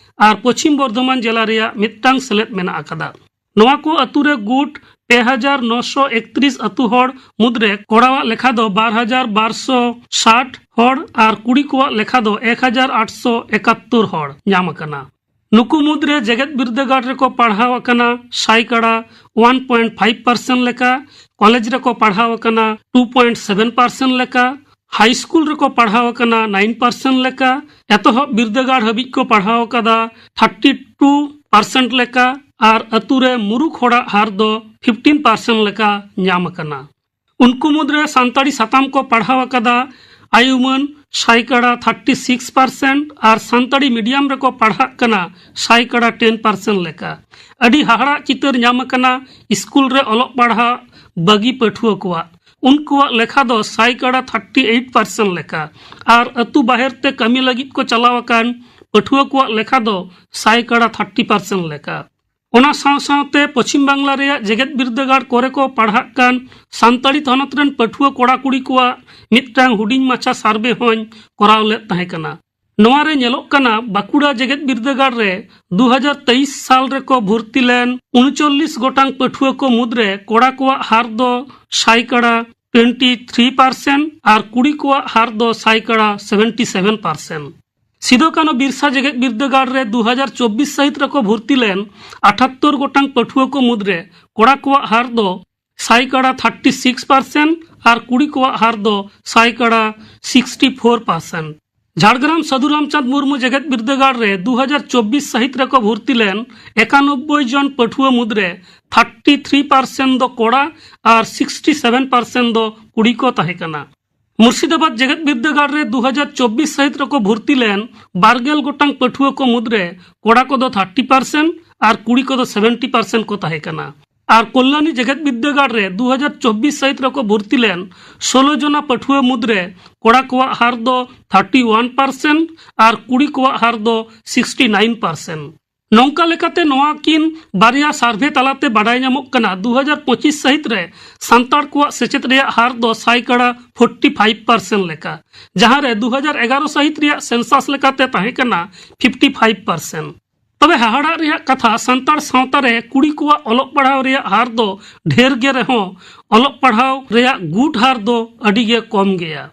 ᱟᱨ ᱯᱚᱪᱷᱤᱢ ᱵᱚᱨᱫᱷᱚᱢᱟᱱ ᱡᱮᱞᱟ ᱨᱮᱭᱟᱜ ᱢᱤᱫᱴᱟᱝ ᱥᱮᱞᱮᱫ ᱢᱮᱱᱟᱜ ᱟᱠᱟᱫᱟ᱾ ᱱᱚᱣᱟ ᱠᱚ ᱟᱹᱛᱩ ᱨᱮ ᱜᱩᱴ ᱯᱮ ᱦᱟᱡᱟᱨ ᱱᱚᱥᱚ ᱮᱠᱛᱨᱤᱥ ᱟᱹᱛᱩ ᱦᱚᱲ ᱢᱩᱫᱽᱨᱮ ᱠᱚᱲᱟᱣᱟᱜ ᱞᱮᱠᱷᱟ ᱫᱚ ᱵᱟᱨ ᱦᱟᱡᱟᱨ ᱵᱟᱨᱥᱚ ᱥᱟᱴ ᱦᱚᱲ ᱟᱨ ᱠᱩᱲᱤ ᱠᱚᱣᱟᱜ ᱞᱮᱠᱷᱟ ᱫᱚ ᱮᱠ ᱦᱟᱡᱟᱨ ᱟᱴᱥᱚ ᱮᱠᱟᱛᱛᱳᱨ ᱦᱚᱲ ᱧᱟᱢ ᱟᱠᱟᱱᱟ᱾ ᱱᱩᱠᱩ ᱢᱩᱫᱽᱨᱮ ᱡᱮᱜᱮᱛ ᱵᱤᱨᱫᱟᱹᱜᱟᱲ ᱨᱮᱠᱚ ᱯᱟᱲᱦᱟᱣ ᱟᱠᱟᱱᱟ ᱥᱟᱭᱠᱟᱲᱟ ᱳᱣᱟᱱ ᱯᱚᱭᱮᱱᱴ ᱯᱷᱟᱭᱤᱵᱷ ᱯᱟᱨᱥᱮᱱᱴ ᱞᱮᱠᱟ, ᱠᱚᱞᱮᱡᱽ ᱨᱮᱠᱚ ᱯᱟᱲᱦᱟᱣ ᱟᱠᱟᱱᱟ ᱴᱩ ᱯᱚᱭᱮᱱᱴ ᱥᱮᱵᱷᱮᱱ ᱯᱟᱨᱥᱮᱱᱴ ᱞᱮᱠᱟ, ᱦᱟᱭ ᱥᱠᱩᱞ ᱨᱮᱠᱚ ᱯᱟᱲᱦᱟᱣ ᱟᱠᱟᱱᱟ ᱱᱟᱭᱤᱱ ᱯᱟᱨᱥᱮᱱᱴ ᱞᱮᱠᱟ, ᱮᱛᱚᱦᱚᱵ ᱵᱤᱨᱫᱟᱹᱜᱟᱲ ᱦᱟᱹᱵᱤᱡ ᱠᱚ ᱯᱟᱲᱦᱟᱣ ᱟᱠᱟᱫᱟ ᱛᱷᱟᱨᱴᱤ ᱴᱩ ᱯᱟᱨᱥᱮᱱᱴ ᱞᱮᱠᱟ ᱟᱨ ᱟᱹᱛᱩ ᱨᱮ ᱢᱩᱨᱩᱠᱷ ᱦᱚᱲᱟᱜ ᱦᱟᱨ ᱫᱚ ᱯᱷᱤᱯᱴᱤᱱ ᱯᱟᱨᱥᱮᱱᱴ ᱞᱮᱠᱟ ᱧᱟᱢ ᱟᱠᱟᱱᱟ᱾ ᱩᱱᱠᱩ ᱢᱩᱫᱽᱨᱮ ᱥᱟᱱᱛᱟᱲᱤ ᱥᱟᱛᱟᱢ ᱠᱚ ᱯᱟᱲᱦᱟᱣ ᱟᱠᱟᱫᱟ ᱟᱭᱩᱢᱟᱹᱱ ᱥᱟᱭᱠᱟᱲᱟ ᱛᱷᱟᱨᱴᱤ ᱥᱤᱠᱥ ᱯᱟᱨᱥᱮᱱᱴ ᱟᱨ ᱥᱟᱱᱛᱟᱲᱤ ᱢᱤᱰᱤᱭᱟᱢ ᱨᱮᱠᱚ ᱯᱟᱲᱦᱟᱜ ᱠᱟᱱᱟ ᱥᱟᱭᱠᱟᱲᱟ ᱴᱮᱱ ᱯᱟᱨᱥᱮᱱᱴ ᱞᱮᱠᱟ᱾ ᱟᱹᱰᱤ ᱦᱟᱦᱟᱲᱟᱜ ᱪᱤᱛᱟᱹᱨ ᱧᱟᱢ ᱟᱠᱟᱱᱟ ᱥᱠᱩᱞ ᱨᱮ ᱚᱞᱚᱜ ᱯᱟᱲᱦᱟᱜ ᱵᱟᱹᱜᱤ ᱯᱟᱹᱴᱷᱩᱣᱟᱹ ᱠᱚᱣᱟᱜ᱾ ᱩᱱᱠᱩᱣᱟᱜ ᱞᱮᱠᱷᱟ ᱫᱚ ᱥᱟᱭᱠᱟᱲᱟ ᱛᱷᱟᱨᱴᱤ ᱮᱭᱤᱴ ᱯᱟᱨᱥᱮᱱᱴ ᱞᱮᱠᱟ ᱟᱨ ᱟᱹᱛᱩ ᱵᱟᱦᱮᱨ ᱛᱮ ᱠᱟᱹᱢᱤ ᱞᱟᱹᱜᱤᱫ ᱠᱚ ᱪᱟᱞᱟᱣ ᱟᱠᱟᱱ ᱯᱟᱹᱴᱷᱩᱣᱟᱹ ᱠᱚᱣᱟᱜ ᱞᱮᱠᱷᱟ ᱫᱚ ᱥᱟᱭᱠᱟᱲᱟ ᱛᱷᱟᱨᱴᱤ ᱯᱟᱨᱥᱮᱱᱴ ᱞᱮᱠᱟ᱾ ᱚᱱᱟ ᱥᱟᱶ ᱥᱟᱶᱛᱮ ᱯᱚᱪᱷᱤᱢ ᱵᱟᱝᱞᱟ ᱨᱮᱭᱟᱜ ᱡᱮᱜᱮᱛ ᱵᱤᱨᱫᱟᱹᱜᱟᱲ ᱠᱚᱨᱮ ᱠᱚ ᱯᱟᱲᱦᱟᱜ ᱠᱟᱱ ᱥᱟᱱᱛᱟᱲᱤ ᱛᱷᱚᱱᱚᱛ ᱨᱮᱱ ᱯᱟᱹᱴᱷᱩᱣᱟᱹ ᱠᱚᱲᱟ ᱠᱩᱲᱤ ᱠᱚᱣᱟᱜ ᱢᱤᱫᱴᱟᱝ ᱦᱩᱰᱤᱧ ᱢᱟᱪᱷᱟ ᱥᱟᱨᱵᱷᱮ ᱦᱚᱸᱧ ᱠᱚᱨᱟᱣ ᱞᱮᱫ ᱛᱟᱦᱮᱸ ᱠᱟᱱᱟ᱾ ᱱᱚᱣᱟ ᱨᱮ ᱧᱮᱞᱚᱜ ᱠᱟᱱᱟ ᱵᱟᱸᱠᱩᱲᱟ ᱡᱮᱜᱮᱛ ᱵᱤᱨᱫᱟᱹᱜᱟᱲ ᱨᱮ ᱫᱩ ᱦᱟᱡᱟᱨ ᱛᱮᱭᱤᱥ ᱥᱟᱞ ᱨᱮᱠᱚ ᱵᱷᱚᱨᱛᱤ ᱞᱮᱱ ᱩᱱᱩᱪᱚᱞᱞᱤᱥ ᱜᱚᱴᱟᱝ ᱯᱟᱹᱴᱷᱩᱣᱟᱹ ᱠᱚ ᱢᱩᱫᱽᱨᱮ ᱠᱚᱲᱟ ᱠᱚᱣᱟᱜ ᱦᱟᱨ ᱫᱚ ᱥᱟᱭᱠᱟᱲᱟ ᱴᱩᱭᱮᱱᱴᱤ ᱛᱷᱨᱤ ᱯᱟᱨᱥᱮᱱᱴ ᱟᱨ ᱠᱩᱲᱤ ᱠᱚᱣᱟᱜ ᱦᱟᱨ ᱫᱚ ᱥᱟᱭᱠᱟᱲᱟ ᱥᱮᱵᱷᱮᱱᱴᱤ ᱥᱮᱵᱷᱮᱱ ᱯᱟᱨᱥᱮᱱᱴ᱾ ᱥᱤᱫᱚ ᱠᱟᱹᱱᱦᱩ ᱵᱤᱨᱥᱟ ᱡᱮᱜᱮᱛ ᱵᱤᱨᱫᱟᱹᱜᱟᱲ ᱨᱮ ᱫᱩ ᱦᱟᱡᱟᱨ ᱪᱚᱵᱵᱤᱥ ᱥᱟᱹᱦᱤᱛ ᱨᱮᱠᱚ ᱵᱷᱚᱨᱛᱤ ᱞᱮᱱ ᱟᱴᱷᱟᱛᱛᱳᱨ ᱜᱚᱴᱟᱝ ᱯᱟᱹᱴᱷᱩᱣᱟᱹ ᱠᱚ ᱢᱩᱫᱽᱨᱮ ᱠᱚᱲᱟ ᱠᱚᱣᱟᱜ ᱦᱟᱨ ᱫᱚ ᱥᱟᱭᱠᱟᱲᱟ ᱛᱷᱟᱨᱴᱤ ᱥᱤᱠᱥ ᱯᱟᱨᱥᱮᱱᱴ ᱟᱨ ᱠᱩᱲᱤ ᱠᱚᱣᱟᱜ ᱦᱟᱨ ᱫᱚ ᱥᱟᱭᱠᱟᱲᱟ sixty four percent. Jhargram Sadhu Ramchand Murmu ᱡᱮᱜᱮᱛ ᱵᱤᱨᱫᱟᱹᱜᱟᱲ ᱨᱮ ᱫᱩ ᱦᱟᱡᱟᱨ ᱪᱚᱵᱵᱤᱥ ᱥᱟᱹᱦᱤᱛ ᱨᱮᱠᱚ ᱵᱷᱚᱨᱛᱤ ᱞᱮᱱ ᱮᱠᱟᱱᱚᱵᱵᱳᱭ ᱡᱚᱱ ᱯᱟᱹᱴᱷᱩᱣᱟᱹ ᱢᱩᱫᱽᱨᱮ ᱛᱷᱟᱨᱴᱤ ᱛᱷᱨᱤ ᱯᱟᱨᱥᱮᱱᱴ ᱫᱚ ᱠᱚᱲᱟ ᱟᱨ ᱥᱤᱠᱥᱴᱤ ᱥᱮᱵᱷᱮᱱ ᱯᱟᱨᱥᱮᱱᱴ ᱫᱚ ᱠᱩᱲᱤ ᱠᱚ ᱛᱟᱦᱮᱸ ᱠᱟᱱᱟ᱾ ᱢᱩᱨᱥᱤᱫᱟᱵᱟᱫᱽ ᱡᱮᱜᱮᱛ ᱵᱤᱨᱫᱟᱹᱜᱟᱲ ᱨᱮ ᱫᱩ ᱦᱟᱡᱟᱨ ᱪᱚᱵᱵᱤᱥ ᱥᱟᱹᱦᱤᱛ ᱨᱮᱠᱚ ᱵᱷᱚᱨᱛᱤ ᱞᱮᱱ ᱵᱟᱨ ᱜᱮᱞ ᱜᱚᱴᱟᱝ ᱯᱟᱹᱴᱷᱩᱣᱟᱹ ᱠᱚ ᱢᱩᱫᱽᱨᱮ ᱠᱚᱲᱟ ᱠᱚᱫᱚ ᱛᱷᱟᱨᱴᱤ ᱯᱟᱨᱥᱮᱱᱴ ᱟᱨ ᱠᱩᱲᱤ ᱠᱚᱫᱚ ᱥᱮᱵᱷᱮᱱᱴᱤ ᱯᱟᱨᱥᱮᱱᱴ ᱠᱚ ᱛᱟᱦᱮᱸ ᱠᱟᱱᱟ᱾ ᱟᱨ ᱠᱚᱞᱞᱟᱱᱤ ᱡᱮᱜᱮᱛ ᱵᱤᱨᱫᱟᱹᱜᱟᱲ ᱨᱮ ᱫᱩ ᱦᱟᱡᱟᱨ ᱪᱚᱵᱵᱤᱥ ᱥᱟᱹᱦᱤᱛ ᱨᱮᱠᱚ ᱵᱷᱚᱨᱛᱤ ᱞᱮᱱ ᱥᱳᱞᱳ ᱡᱚᱱᱟ ᱯᱟᱹᱴᱷᱩᱣᱟᱹ ᱢᱩᱫᱽᱨᱮ ᱠᱚᱲᱟ ᱠᱚᱣᱟᱜ ᱦᱟᱨ ᱫᱚ ᱛᱷᱟᱨᱴᱤ ᱳᱣᱟᱱ ᱯᱟᱨᱥᱮᱱᱴ ᱟᱨ ᱠᱩᱲᱤ ᱠᱚᱣᱟᱜ ᱦᱟᱨ ᱫᱚ ᱥᱤᱠᱥᱴᱤ ᱱᱟᱭᱤᱱ ᱯᱟᱨᱥᱮᱱᱴ᱾ ᱱᱚᱝᱠᱟ ᱞᱮᱠᱟᱛᱮ ᱱᱚᱣᱟ ᱠᱤᱱ ᱵᱟᱨᱭᱟ ᱥᱟᱨᱵᱷᱮ ᱛᱟᱞᱟᱛᱮ ᱵᱟᱰᱟᱭ ᱧᱟᱢᱚᱜ ᱠᱟᱱᱟ, ᱫᱩ ᱦᱟᱡᱟᱨ ᱯᱚᱸᱪᱤᱥ ᱥᱟᱹᱦᱤᱛ ᱨᱮ ᱥᱟᱱᱛᱟᱲ ᱠᱚᱣᱟᱜ ᱥᱮᱪᱮᱫ ᱨᱮᱭᱟᱜ ᱦᱟᱨ ᱫᱚ ᱥᱟᱭᱠᱟᱲᱟ ᱯᱷᱳᱨᱴᱤ ᱯᱷᱟᱭᱤᱵᱷ ᱯᱟᱨᱥᱮᱱᱴ ᱞᱮᱠᱟ, ᱡᱟᱦᱟᱸ ᱨᱮ ᱫᱩ ᱦᱟᱡᱟᱨ ᱮᱜᱟᱨᱚ ᱥᱟᱹᱦᱤᱛ ᱨᱮᱭᱟᱜ ᱥᱮᱱᱥᱟᱥ ᱞᱮᱠᱟᱛᱮ ᱛᱟᱦᱮᱸ ᱠᱟᱱᱟ ᱯᱷᱤᱯᱴᱤ ᱯᱷᱟᱭᱤᱵᱷ ᱯᱟᱨᱥᱮᱱᱴ᱾ ᱛᱚᱵᱮ ᱦᱟᱦᱟᱲᱟᱜ ᱨᱮᱭᱟᱜ ᱠᱟᱛᱷᱟ, ᱥᱟᱱᱛᱟᱲ ᱥᱟᱶᱛᱟ ᱨᱮ ᱠᱩᱲᱤ ᱠᱚᱣᱟᱜ ᱚᱞᱚᱜ ᱯᱟᱲᱦᱟᱣ ᱨᱮᱭᱟᱜ ᱦᱟᱨ ᱫᱚ ᱰᱷᱮᱨ ᱜᱮ ᱨᱮᱦᱚᱸ, ᱚᱞᱚᱜ ᱯᱟᱲᱦᱟᱣ ᱨᱮᱭᱟᱜ ᱜᱩᱴ ᱦᱟᱨ ᱫᱚ ᱟᱹᱰᱤ ᱜᱮ ᱠᱚᱢ ᱜᱮᱭᱟ᱾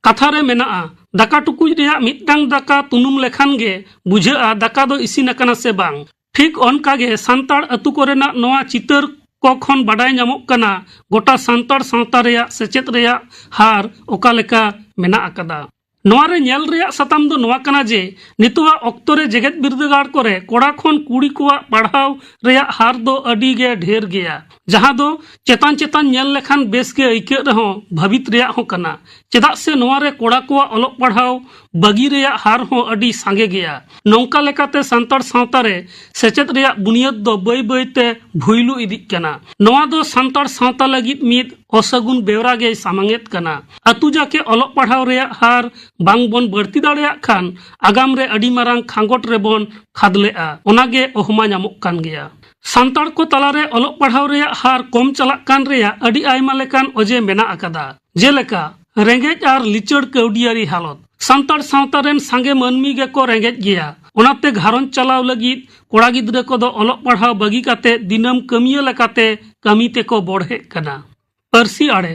ᱠᱟᱛᱷᱟ ᱨᱮ ᱢᱮᱱᱟᱜᱼᱟ, ᱫᱟᱠᱟ ᱴᱩᱠᱩᱡ ᱨᱮᱭᱟᱜ ᱢᱤᱫᱴᱟᱝ ᱫᱟᱠᱟ ᱛᱩᱱᱩᱢ ᱞᱮᱠᱷᱟᱱ ᱜᱮ ᱵᱩᱡᱷᱟᱹᱜᱼᱟ ᱫᱟᱠᱟ ᱫᱚ ᱤᱥᱤᱱ ᱟᱠᱟᱱᱟ ᱥᱮ ᱵᱟᱝ᱾ ᱴᱷᱤᱠ ᱚᱱᱠᱟ ᱜᱮ ᱥᱟᱱᱛᱟᱲ ᱟᱹᱛᱩ ᱠᱚᱨᱮᱱᱟᱜ ᱱᱚᱣᱟ ᱪᱤᱛᱟᱹᱨ ᱠᱚ ᱠᱷᱚᱱ ᱵᱟᱰᱟᱭ ᱧᱟᱢᱚᱜ ᱠᱟᱱᱟ, ᱜᱚᱴᱟ ᱥᱟᱱᱛᱟᱲ ᱥᱟᱶᱛᱟ ᱨᱮᱭᱟᱜ ᱥᱮᱪᱮᱫ ᱨᱮᱭᱟᱜ ᱦᱟᱨ ᱚᱠᱟ ᱞᱮᱠᱟ ᱢᱮᱱᱟᱜ ᱟᱠᱟᱫᱟ᱾ ᱱᱚᱣᱟ ᱨᱮ ᱧᱮᱞ ᱨᱮᱭᱟᱜ ᱥᱟᱛᱟᱢ ᱫᱚ ᱱᱚᱣᱟ ᱠᱟᱱᱟ ᱡᱮ, ᱱᱤᱛᱚᱜᱟᱜ ᱚᱠᱛᱚ ᱨᱮ ᱡᱮᱜᱮᱛ ᱵᱤᱨᱫᱟᱹᱜᱟᱲ ᱠᱚᱨᱮ ᱠᱚᱲᱟ ᱠᱷᱚᱱ ᱠᱩᱲᱤ ᱠᱚᱣᱟᱜ ᱯᱟᱲᱦᱟᱣ ᱨᱮᱭᱟᱜ ᱦᱟᱨ ᱫᱚ ᱟᱹᱰᱤ ᱜᱮ ᱰᱷᱮᱨ ᱜᱮᱭᱟ, ᱡᱟᱦᱟᱸ ᱫᱚ ᱪᱮᱛᱟᱱ ᱪᱮᱛᱟᱱ ᱧᱮᱞ ᱞᱮᱠᱷᱟᱱ ᱵᱮᱥ ᱜᱮ ᱟᱹᱭᱠᱟᱹᱜ ᱨᱮᱦᱚᱸ ᱵᱷᱟᱹᱵᱤᱛ ᱨᱮᱭᱟᱜ ᱦᱚᱸ ᱠᱟᱱᱟ᱾ ᱪᱮᱫᱟᱜ ᱥᱮ ᱱᱚᱣᱟ ᱨᱮ ᱠᱚᱲᱟ ᱠᱚᱣᱟᱜ ᱚᱞᱚᱜ ᱯᱟᱲᱦᱟᱣ ᱵᱟᱹᱜᱤ ᱨᱮᱭᱟᱜ ᱦᱟᱨ ᱦᱚᱸ ᱟᱹᱰᱤ ᱥᱟᱸᱜᱮ ᱜᱮᱭᱟ᱾ ᱱᱚᱝᱠᱟ ᱞᱮᱠᱟᱛᱮ ᱥᱟᱱᱛᱟᱲ ᱥᱟᱶᱛᱟ ᱨᱮ ᱥᱮᱪᱮᱫ ᱨᱮᱭᱟᱜ ᱵᱩᱱᱤᱭᱟᱹᱫ ᱫᱚ ᱵᱟᱹᱭ ᱵᱟᱹᱭ ᱛᱮ ᱵᱷᱩᱭᱞᱩ ᱤᱫᱤᱜ ᱠᱟᱱᱟ᱾ ᱱᱚᱣᱟ ᱫᱚ ᱥᱟᱱᱛᱟᱲ ᱥᱟᱶᱛᱟ ᱞᱟᱹᱜᱤᱫ ᱢᱤᱫ ᱚᱥᱟᱹᱜᱩᱱ ᱵᱮᱣᱨᱟ ᱜᱮᱭ ᱥᱟᱢᱟᱝ ᱮᱫ ᱠᱟᱱᱟ᱾ ᱟᱹᱛᱩ ᱡᱟᱠᱮ ᱚᱞᱚᱜ ᱯᱟᱲᱦᱟᱣ ᱨᱮᱭᱟᱜ ᱦᱟᱨ ᱵᱟᱝ ᱵᱚᱱ ᱵᱟᱹᱲᱛᱤ ᱫᱟᱲᱮᱭᱟᱜ ᱠᱷᱟᱱ ᱟᱜᱟᱢ ᱨᱮ ᱟᱹᱰᱤ ᱢᱟᱨᱟᱝ ᱠᱷᱟᱸᱜᱚᱴ ᱨᱮᱵᱚᱱ ᱠᱷᱟᱫᱽᱞᱮᱜᱼᱟ᱾ ᱚᱱᱟ ᱜᱮ ᱚᱦᱢᱟ ᱧᱟᱢᱚᱜ ᱠᱟᱱ ᱜᱮᱭᱟ᱾ ᱥᱟᱱᱛᱟᱲ ᱠᱚ ᱛᱟᱞᱟᱨᱮ ᱚᱞᱚᱜ ᱯᱟᱲᱦᱟᱣ ᱨᱮᱭᱟᱜ ᱦᱟᱨ ᱠᱚᱢ ᱪᱟᱞᱟᱜ ᱠᱟᱱ ᱨᱮᱭᱟᱜ ᱟᱹᱰᱤ ᱟᱭᱢᱟ ᱞᱮᱠᱟᱱ ᱚᱡᱮ ᱢᱮᱱᱟᱜ ᱟᱠᱟᱫᱟ, ᱡᱮᱞᱮᱠᱟ ᱨᱮᱸᱜᱮᱡ ᱟᱨ ᱞᱤᱪᱟᱹᱲ ᱠᱟᱹᱣᱰᱤᱭᱟᱹᱨᱤ ᱦᱟᱞᱚᱛ᱾ ᱥᱟᱱᱛᱟᱲ ᱥᱟᱶᱛᱟ ᱨᱮᱱ ᱥᱟᱸᱜᱮ ᱢᱟᱹᱱᱢᱤ ᱜᱮᱠᱚ ᱨᱮᱸᱜᱮᱡ ᱜᱮᱭᱟ, ᱚᱱᱟᱛᱮ ᱜᱷᱟᱨᱚᱸᱡᱽ ᱪᱟᱞᱟᱣ ᱞᱟᱹᱜᱤᱫ ᱠᱚᱲᱟ ᱜᱤᱫᱽᱨᱟᱹ ᱠᱚᱫᱚ ᱚᱞᱚᱜ ᱯᱟᱲᱦᱟᱣ ᱵᱟᱹᱜᱤ ᱠᱟᱛᱮ ᱫᱤᱱᱟᱹᱢ ᱠᱟᱹᱢᱤᱭᱟᱹ ᱞᱮᱠᱟᱛᱮ ᱠᱟᱹᱢᱤ ᱛᱮᱠᱚ ᱵᱚᱲᱦᱮᱜ ᱠᱟᱱᱟ᱾ ᱯᱟᱹᱨᱥᱤ ᱟᱲᱮ᱾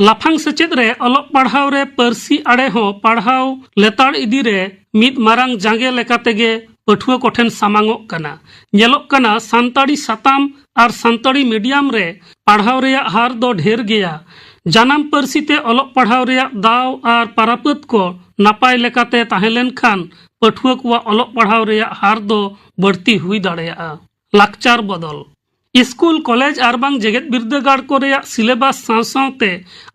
ᱞᱟᱯᱷᱟᱝ ᱥᱮᱪᱮᱫ ᱨᱮ ᱚᱞᱚᱜ ᱯᱟᱲᱦᱟᱣ ᱨᱮ ᱯᱟᱹᱨᱥᱤ ᱟᱲᱮ ᱦᱚᱸ ᱯᱟᱲᱦᱟᱣ ᱞᱮᱛᱟᱲ ᱤᱫᱤ ᱨᱮ ᱢᱤᱫ ᱢᱟᱨᱟᱝ ᱡᱟᱸᱜᱮ ᱞᱮᱠᱟ ᱛᱮᱜᱮ ᱯᱟᱹᱴᱷᱩᱣᱟᱹ ᱠᱚᱴᱷᱮᱱ ᱥᱟᱢᱟᱝᱚᱜ ᱠᱟᱱᱟ᱾ ᱧᱮᱞᱚᱜ ᱠᱟᱱᱟ, ᱥᱟᱱᱛᱟᱲᱤ ᱥᱟᱛᱟᱢ ᱟᱨ ᱥᱟᱱᱛᱟᱲᱤ ᱢᱤᱰᱤᱭᱟᱢ ᱨᱮ ᱯᱟᱲᱦᱟᱣ ᱨᱮᱭᱟᱜ ᱦᱟᱨ ᱫᱚ ᱰᱷᱮᱨ ᱜᱮᱭᱟ, ᱡᱟᱱᱟᱢ ᱯᱟᱹᱨᱥᱤ ᱛᱮ ᱚᱞᱚᱜ ᱯᱟᱲᱦᱟᱣ ᱨᱮᱭᱟᱜ ᱫᱟᱣ ᱟᱨ ᱯᱟᱨᱟᱯᱟᱹᱛ ᱠᱚ ᱱᱟᱯᱟᱭ ᱞᱮᱠᱟᱛᱮ ᱛᱟᱦᱮᱸ ᱞᱮᱱᱠᱷᱟᱱ ᱯᱟᱹᱴᱷᱩᱣᱟᱹ ᱠᱚᱣᱟᱜ ᱚᱞᱚᱜ ᱯᱟᱲᱦᱟᱣ ᱨᱮᱭᱟᱜ ᱦᱟᱨ ᱫᱚ ᱵᱟᱹᱲᱛᱤ ᱦᱩᱭ ᱫᱟᱲᱮᱭᱟᱜᱼᱟ᱾ ᱞᱟᱠᱪᱟᱨ ᱵᱚᱫᱚᱞ᱾ ᱥᱠᱩᱞ, ᱠᱚᱞᱮᱡᱽ ᱟᱨ ᱵᱟᱝ ᱡᱮᱜᱮᱛ ᱵᱤᱨᱫᱟᱹᱜᱟᱲ ᱠᱚ ᱨᱮᱭᱟᱜ ᱥᱤᱞᱮᱵᱟᱥ ᱥᱟᱶ ᱥᱟᱶᱛᱮ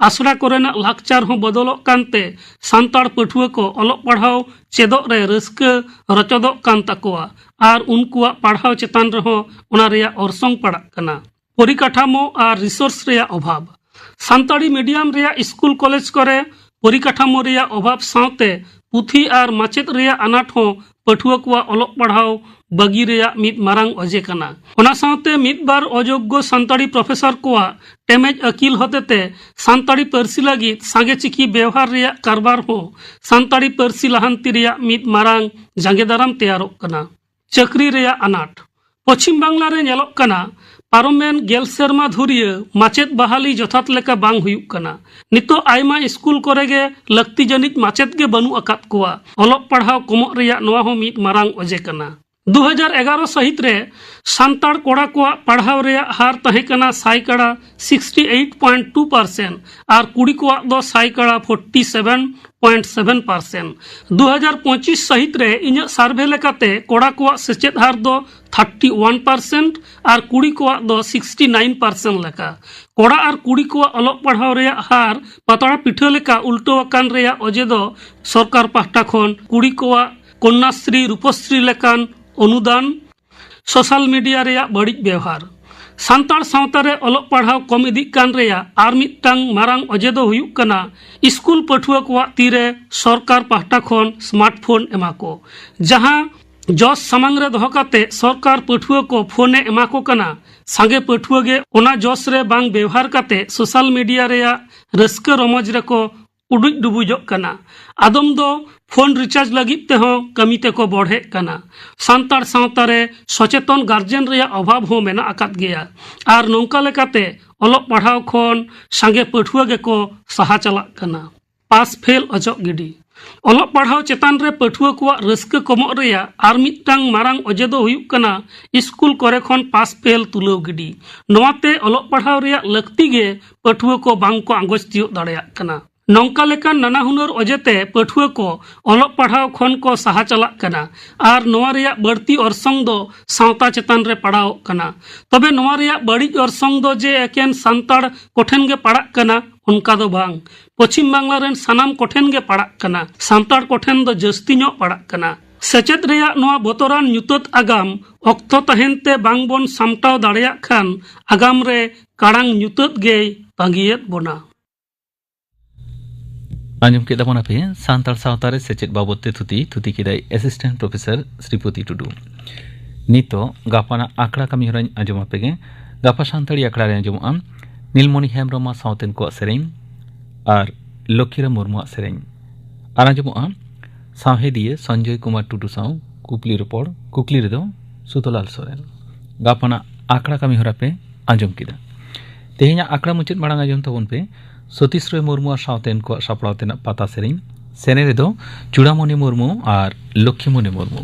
ᱟᱥᱲᱟ ᱠᱚᱨᱮᱱᱟᱜ ᱞᱟᱠᱪᱟᱨ ᱦᱚᱸ ᱵᱚᱫᱚᱞᱚᱜ ᱠᱟᱱᱛᱮ ᱥᱟᱱᱛᱟᱲ ᱯᱟᱹᱴᱷᱩᱣᱟᱹ ᱠᱚ ᱚᱞᱚᱜ ᱯᱟᱲᱦᱟᱣ ᱪᱮᱫᱚᱜ ᱨᱮ ᱨᱟᱹᱥᱠᱟᱹ ᱨᱚᱪᱚᱫᱚᱜ ᱠᱟᱱ ᱛᱟᱠᱚᱣᱟ ᱟᱨ ᱩᱱᱠᱩᱣᱟᱜ ᱯᱟᱲᱦᱟᱣ ᱪᱮᱛᱟᱱ ᱨᱮᱦᱚᱸ ᱚᱱᱟ ᱨᱮᱭᱟᱜ ᱚᱨᱥᱚᱝ ᱯᱟᱲᱟᱜ ᱠᱟᱱᱟ᱾ ᱯᱚᱨᱤᱠᱟᱴᱷᱟᱢᱳ ᱟᱨ ᱨᱤᱥᱳᱨᱥ ᱨᱮᱭᱟᱜ ᱚᱵᱷᱟᱵᱽ᱾ ᱥᱟᱱᱛᱟᱲᱤ ᱢᱤᱰᱤᱭᱟᱢ ᱨᱮᱭᱟᱜ ᱥᱠᱩᱞ, ᱠᱚᱞᱮᱡᱽ ᱠᱚᱨᱮ ᱯᱚᱨᱤᱠᱟᱴᱷᱟᱢᱳ ᱨᱮᱭᱟᱜ ᱚᱵᱷᱟᱵᱽ ᱥᱟᱶᱛᱮ ᱯᱩᱛᱷᱤ ᱟᱨ ᱢᱟᱪᱮᱫ ᱨᱮᱭᱟᱜ ᱟᱱᱟᱴ ᱦᱚᱸ ᱯᱟᱹᱴᱷᱩᱣᱟᱹ ᱠᱚᱣᱟᱜ ᱚᱞᱚᱜ ᱯᱟᱲᱦᱟᱣ ᱵᱟᱹᱜᱤ ᱨᱮᱭᱟᱜ ᱢᱤᱫ ᱢᱟᱨᱟᱝ ᱚᱡᱮ ᱠᱟᱱᱟ᱾ ᱚᱱᱟ ᱥᱟᱶᱛᱮ ᱢᱤᱫ ᱵᱟᱨ ᱚᱡᱳᱜᱽᱜᱚ ᱥᱟᱱᱛᱟᱲᱤ ᱯᱨᱚᱯᱷᱮᱥᱚᱨ ᱠᱚᱣᱟᱜ ᱴᱮᱢᱮᱡ ᱟᱹᱠᱤᱞ ᱦᱚᱛᱮᱛᱮ ᱥᱟᱱᱛᱟᱲᱤ ᱯᱟᱹᱨᱥᱤ ᱞᱟᱹᱜᱤᱫ ᱥᱟᱸᱜᱮ ᱪᱤᱠᱤ ᱵᱮᱣᱦᱟᱨ ᱨᱮᱭᱟᱜ ᱠᱟᱨᱵᱟᱨ ᱦᱚᱸ ᱥᱟᱱᱛᱟᱲᱤ ᱯᱟᱹᱨᱥᱤ ᱞᱟᱦᱟᱱᱛᱤ ᱨᱮᱭᱟᱜ ᱢᱤᱫ ᱢᱟᱨᱟᱝ ᱡᱟᱸᱜᱮ ᱫᱟᱨᱟᱢ ᱛᱮᱭᱟᱨᱚᱜ ᱠᱟᱱᱟ᱾ ᱪᱟᱹᱠᱨᱤ ᱨᱮᱭᱟᱜ ᱟᱱᱟᱴ᱾ ᱯᱚᱪᱷᱤᱢ ᱵᱟᱝᱞᱟ ᱨᱮ ᱧᱮᱞᱚᱜ ᱠᱟᱱᱟ, ᱯᱟᱨᱚᱢᱮᱱ ᱜᱮᱞ ᱥᱮᱨᱢᱟ ᱫᱷᱩᱨᱤᱭᱟᱹ ᱢᱟᱪᱮᱫ ᱵᱟᱦᱟᱞᱤ ᱡᱚᱛᱷᱟᱛ ᱞᱮᱠᱟ ᱵᱟᱝ ᱦᱩᱭᱩᱜ ᱠᱟᱱᱟ᱾ ᱱᱤᱛᱚᱜ ᱟᱭᱢᱟ ᱥᱠᱩᱞ ᱠᱚᱨᱮ ᱜᱮ ᱞᱟᱹᱠᱛᱤ ᱡᱟᱹᱱᱤᱡ ᱢᱟᱪᱮᱫ ᱜᱮ ᱵᱟᱹᱱᱩᱜ ᱟᱠᱟᱫ ᱠᱚᱣᱟ᱾ ᱚᱞᱚᱜ ᱯᱟᱲᱦᱟᱣ ᱠᱚᱢᱚᱜ ᱨᱮᱭᱟᱜ ᱱᱚᱣᱟ ᱦᱚᱸ ᱢᱤᱫ ᱢᱟᱨᱟᱝ ᱚᱡᱮ ᱠᱟᱱᱟ᱾ ᱫᱩ ᱦᱟᱡᱟᱨ ᱮᱜᱟᱨᱚ ᱥᱟᱹᱦᱤᱛ ᱨᱮ ᱥᱟᱱᱛᱟᱲ ᱠᱚᱲᱟ ᱠᱚᱣᱟᱜ ᱯᱟᱲᱦᱟᱣ ᱨᱮᱭᱟᱜ ᱦᱟᱨ ᱛᱟᱦᱮᱸ ᱠᱟᱱᱟ ᱥᱟᱭᱠᱟᱲᱟ sixty eight point two percent ᱟᱨ ᱠᱩᱲᱤ ᱠᱚᱣᱟᱜ ᱫᱚ ᱥᱟᱭᱠᱟᱲᱟ forty seven point seven percent. ᱫᱩ ᱦᱟᱡᱟᱨ ᱯᱚᱸᱪᱤᱥ ᱥᱟᱹᱦᱤᱛ ᱨᱮ ᱤᱧᱟᱹᱜ ᱥᱟᱨᱵᱷᱮ ᱞᱮᱠᱟᱛᱮ ᱠᱚᱲᱟ ᱠᱚᱣᱟᱜ ᱥᱮᱪᱮᱫ ᱦᱟᱨ ᱫᱚ ᱛᱷᱟᱨᱴᱤ ᱳᱣᱟᱱ ᱯᱟᱨᱥᱮᱱᱴ ᱟᱨ ᱠᱩᱲᱤ ᱠᱚᱣᱟᱜ ᱫᱚ ᱥᱤᱠᱥᱴᱤ ᱱᱟᱭᱤᱱ ᱯᱟᱨᱥᱮᱱᱴ ᱞᱮᱠᱟ᱾ ᱠᱚᱲᱟ ᱟᱨ ᱠᱩᱲᱤ ᱠᱚᱣᱟᱜ ᱚᱞᱚᱜ ᱯᱟᱲᱦᱟᱣ ᱨᱮᱭᱟᱜ ᱦᱟᱨ ᱯᱟᱛᱲᱟ ᱯᱤᱴᱷᱟᱹ ᱞᱮᱠᱟ ᱩᱞᱴᱟᱹᱣ ᱟᱠᱟᱱ ᱨᱮᱭᱟᱜ ᱚᱡᱮ ᱫᱚ ᱥᱚᱨᱠᱟᱨ ᱯᱟᱦᱴᱟ ᱠᱷᱚᱱ ᱠᱩᱲᱤ ᱠᱚᱣᱟᱜ ᱠᱚᱱᱱᱟᱥᱨᱤ, ᱨᱩᱯᱚᱥᱨᱤ ᱞᱮᱠᱟᱱ ᱚᱱᱩᱫᱟᱱ, ᱥᱳᱥᱟᱞ ᱢᱤᱰᱤᱭᱟ ᱨᱮᱭᱟᱜ ᱵᱟᱹᱲᱤᱡ ᱵᱮᱣᱦᱟᱨ᱾ ᱥᱟᱱᱛᱟᱲ ᱥᱟᱶᱛᱟ ᱨᱮ ᱚᱞᱚᱜ ᱯᱟᱲᱦᱟᱣ ᱠᱚᱢ ᱤᱫᱤᱜ ᱠᱟᱱ ᱨᱮᱭᱟᱜ ᱟᱨ ᱢᱤᱫᱴᱟᱝ ᱢᱟᱨᱟᱝ ᱚᱡᱮ ᱫᱚ ᱦᱩᱭᱩᱜ ᱠᱟᱱᱟ ᱥᱠᱩᱞ ᱯᱟᱹᱴᱷᱩᱣᱟᱹ ᱠᱚᱣᱟᱜ ᱛᱤᱨᱮ ᱥᱚᱨᱠᱟᱨ ᱯᱟᱦᱴᱟ ᱠᱷᱚᱱ ᱥᱢᱟᱨᱴ ᱯᱷᱳᱱ ᱮᱢᱟ ᱠᱚ, ᱡᱟᱦᱟᱸ ᱡᱚᱥ ᱥᱟᱢᱟᱝ ᱨᱮ ᱫᱚᱦᱚ ᱠᱟᱛᱮ ᱥᱚᱨᱠᱟᱨ ᱯᱟᱹᱴᱷᱩᱣᱟᱹ ᱠᱚ ᱯᱷᱳᱱ ᱮ ᱮᱢᱟ ᱠᱚ ᱠᱟᱱᱟ᱾ ᱥᱟᱸᱜᱮ ᱯᱟᱹᱴᱷᱩᱣᱟᱹ ᱜᱮ ᱚᱱᱟ ᱡᱚᱥ ᱨᱮ ᱵᱟᱝ ᱵᱮᱣᱦᱟᱨ ᱠᱟᱛᱮ ᱥᱳᱥᱟᱞ ᱢᱤᱰᱤᱭᱟ ᱨᱮᱭᱟᱜ ᱨᱟᱹᱥᱠᱟᱹ ᱨᱚᱢᱚᱡᱽ ᱨᱮᱠᱚ ᱩᱰᱩᱡ ᱰᱩᱵᱩᱡᱚᱜ ᱠᱟᱱᱟ᱾ ᱟᱫᱚᱢ ᱫᱚ ᱯᱷᱳᱱ ᱨᱤᱪᱟᱨᱡᱽ ᱞᱟᱹᱜᱤᱫ ᱛᱮᱦᱚᱸ ᱠᱟᱹᱢᱤ ᱛᱮᱠᱚ ᱵᱚᱲᱦᱮᱜ ᱠᱟᱱᱟ᱾ ᱥᱟᱱᱛᱟᱲ ᱥᱟᱶᱛᱟ ᱨᱮ ᱥᱚᱪᱮᱛᱚᱱ ᱜᱟᱨᱡᱮᱱ ᱨᱮᱭᱟᱜ ᱚᱵᱷᱟᱵᱽ ᱦᱚᱸ ᱢᱮᱱᱟᱜ ᱟᱠᱟᱫ ᱜᱮᱭᱟ᱾ ᱟᱨ ᱱᱚᱝᱠᱟ ᱞᱮᱠᱟᱛᱮ ᱚᱞᱚᱜ ᱯᱟᱲᱦᱟᱣ ᱠᱷᱚᱱ ᱥᱟᱸᱜᱮ ᱯᱟᱹᱴᱷᱩᱣᱟᱹ ᱜᱮᱠᱚ ᱥᱟᱦᱟ ᱪᱟᱞᱟᱜ ᱠᱟᱱᱟ᱾ ᱯᱟᱥ ᱯᱷᱮᱞ ᱚᱪᱚᱜ ᱜᱤᱰᱤ᱾ ᱚᱞᱚᱜ ᱯᱟᱲᱦᱟᱣ ᱪᱮᱛᱟᱱ ᱨᱮ ᱯᱟᱹᱴᱷᱩᱣᱟᱹ ᱠᱚᱣᱟᱜ ᱨᱟᱹᱥᱠᱟᱹ ᱠᱚᱢᱚᱜ ᱨᱮᱭᱟᱜ ᱟᱨ ᱢᱤᱫᱴᱟᱝ ᱢᱟᱨᱟᱝ ᱚᱡᱮ ᱫᱚ ᱦᱩᱭᱩᱜ ᱠᱟᱱᱟ ᱤᱥᱠᱩᱞ ᱠᱚᱨᱮ ᱠᱷᱚᱱ ᱯᱟᱥ ᱯᱷᱮᱞ ᱛᱩᱞᱟᱹᱣ ᱜᱤᱰᱤ᱾ ᱱᱚᱣᱟᱛᱮ ᱚᱞᱚᱜ ᱯᱟᱲᱦᱟᱣ ᱨᱮᱭᱟᱜ ᱞᱟᱹᱠᱛᱤ ᱜᱮ ᱯᱟᱹᱴᱷᱩᱣᱟᱹ ᱠᱚ ᱵᱟᱝ ᱠᱚ ᱟᱸᱜᱚᱪ ᱛᱤᱭᱳᱜ ᱫᱟᱲᱮᱭᱟᱜ ᱠᱟᱱᱟ᱾ ᱱᱚᱝᱠᱟ ᱞᱮᱠᱟᱱ ᱱᱟᱱᱟ ᱦᱩᱱᱟᱹᱨ ᱚᱡᱮᱛᱮ ᱯᱟᱹᱴᱷᱩᱣᱟᱹ ᱠᱚ ᱚᱞᱚᱜ ᱯᱟᱲᱦᱟᱣ ᱠᱷᱚᱱ ᱠᱚ ᱥᱟᱦᱟ ᱪᱟᱞᱟᱜ ᱠᱟᱱᱟ ᱟᱨ ᱱᱚᱣᱟ ᱨᱮᱭᱟᱜ ᱵᱟᱹᱲᱛᱤ ᱚᱨᱥᱚᱝ ᱫᱚ ᱥᱟᱶᱛᱟ ᱪᱮᱛᱟᱱ ᱨᱮ ᱯᱟᱲᱟᱣᱚᱜ ᱠᱟᱱᱟ᱾ ᱛᱚᱵᱮ ᱱᱚᱣᱟ ᱨᱮᱭᱟᱜ ᱵᱟᱹᱲᱤᱡ ᱚᱨᱥᱚᱝ ᱫᱚ ᱡᱮ ᱮᱠᱮᱱ ᱥᱟᱱᱛᱟᱲ ᱠᱚᱴᱷᱮᱱ ᱜᱮ ᱯᱟᱲᱟᱜ ᱠᱟᱱᱟ, ᱚᱱᱠᱟ ᱫᱚ ᱵᱟᱝ᱾ ᱯᱚᱪᱷᱤᱢ ᱵᱟᱝᱞᱟ ᱨᱮᱱ ᱥᱟᱱᱟᱢ ᱠᱚᱴᱷᱮᱱ ᱜᱮ ᱯᱟᱲᱟᱜ ᱠᱟᱱᱟ, ᱥᱟᱱᱛᱟᱲ ᱠᱚᱴᱷᱮᱱ ᱫᱚ ᱡᱟᱹᱥᱛᱤ ᱧᱚᱜ ᱯᱟᱲᱟᱜ ᱠᱟᱱᱟ᱾ ᱥᱮᱪᱮᱫ ᱨᱮᱭᱟᱜ ᱱᱚᱣᱟ ᱵᱚᱛᱚᱨᱟᱱ ᱧᱩᱛᱟᱹᱛ ᱟᱜᱟᱢ ᱚᱠᱛᱚ ᱛᱟᱦᱮᱱ ᱛᱮ ᱵᱟᱝ ᱵᱚᱱ ᱥᱟᱢᱴᱟᱣ ᱫᱟᱲᱮᱭᱟᱜ ᱠᱷᱟᱱ ᱟᱜᱟᱢ ᱨᱮ ᱠᱟᱲᱟᱝ ᱧᱩᱛᱟᱹᱛ ᱜᱮᱭ ᱛᱟᱺᱜᱤᱭᱮᱫ ᱵᱚᱱᱟ᱾ ᱟᱸᱡᱚᱢ ᱠᱮᱫᱟ ᱵᱚᱱ ᱟᱯᱮ ᱥᱟᱱᱛᱟᱲ ᱥᱟᱶᱛᱟ ᱨᱮ ᱥᱮᱪᱮᱫ ᱵᱟᱵᱚᱫ ᱛᱮ ᱛᱷᱩᱛᱤ, ᱛᱷᱩᱛᱤ ᱠᱮᱫᱟᱭ ᱮᱥᱤᱥᱴᱮᱱᱴ ᱯᱨᱚᱯᱷᱮᱥᱚᱨ ᱥᱨᱤᱯᱚᱛᱤ ᱴᱩᱰᱩ᱾ ᱱᱤᱛᱚᱜ ᱜᱟᱯᱟᱱᱟᱜ ᱟᱠᱷᱲᱟ ᱠᱟᱹᱢᱤ ᱦᱚᱨᱟᱧ ᱟᱸᱡᱚᱢ ᱟᱯᱮ ᱜᱮ᱾ ᱜᱟᱯᱟ ᱥᱟᱱᱛᱟᱲᱤ ᱟᱠᱷᱲᱟ ᱨᱮ ᱟᱸᱡᱚᱢᱚᱜᱼᱟ ᱱᱤᱞᱢᱚᱱᱤ ᱦᱮᱢᱵᱨᱚᱢ ᱟᱜ ᱥᱟᱶᱛᱮᱱ ᱠᱚᱣᱟᱜ ᱥᱮᱨᱮᱧ ᱟᱨ ᱞᱚᱠᱠᱷᱤᱨᱟᱢ ᱢᱩᱨᱢᱩᱣᱟᱜ ᱥᱮᱨᱮᱧ᱾ ᱟᱨ ᱟᱸᱡᱚᱢᱚᱜᱼᱟ ᱥᱟᱶᱦᱮᱫᱤᱭᱟᱹ ᱥᱚᱧᱡᱚᱭ ᱠᱩᱢᱟᱨ ᱴᱩᱰᱩ ᱥᱟᱶ ᱠᱩᱠᱞᱤ ᱨᱚᱯᱚᱲ, ᱠᱩᱠᱞᱤ ᱨᱮᱫᱚ ᱥᱩᱫᱷᱚᱞᱟᱞ ᱥᱚᱨᱮᱱ᱾ ᱜᱟᱯᱟᱱᱟᱜ ᱟᱠᱷᱲᱟ ᱠᱟᱹᱢᱤ ᱦᱚᱨᱟ ᱯᱮ ᱟᱸᱡᱚᱢ ᱠᱮᱫᱟ᱾ ᱛᱮᱦᱮᱧᱟᱜ ᱟᱠᱷᱲᱟ ᱢᱩᱪᱟᱹᱫ ᱢᱟᱲᱟᱝ ᱟᱸᱡᱚᱢ ᱛᱟᱵᱚᱱ ᱯᱮ ᱥᱚᱛᱤᱥ ᱨᱚᱭ ᱢᱩᱨᱢᱩ ᱟᱨ ᱥᱟᱶᱛᱮᱱ ᱠᱚᱣᱟᱜ ᱥᱟᱯᱲᱟᱣ ᱛᱮᱱᱟᱜ ᱯᱟᱛᱟ ᱥᱮᱨᱮᱧ᱾ ᱥᱮᱨᱮᱧ ᱨᱮᱫᱚ ᱪᱩᱲᱟᱢᱚᱱᱤ ᱢᱩᱨᱢᱩ ᱟᱨ ᱞᱚᱠᱠᱷᱤᱢᱚᱱᱤ ᱢᱩᱨᱢᱩ᱾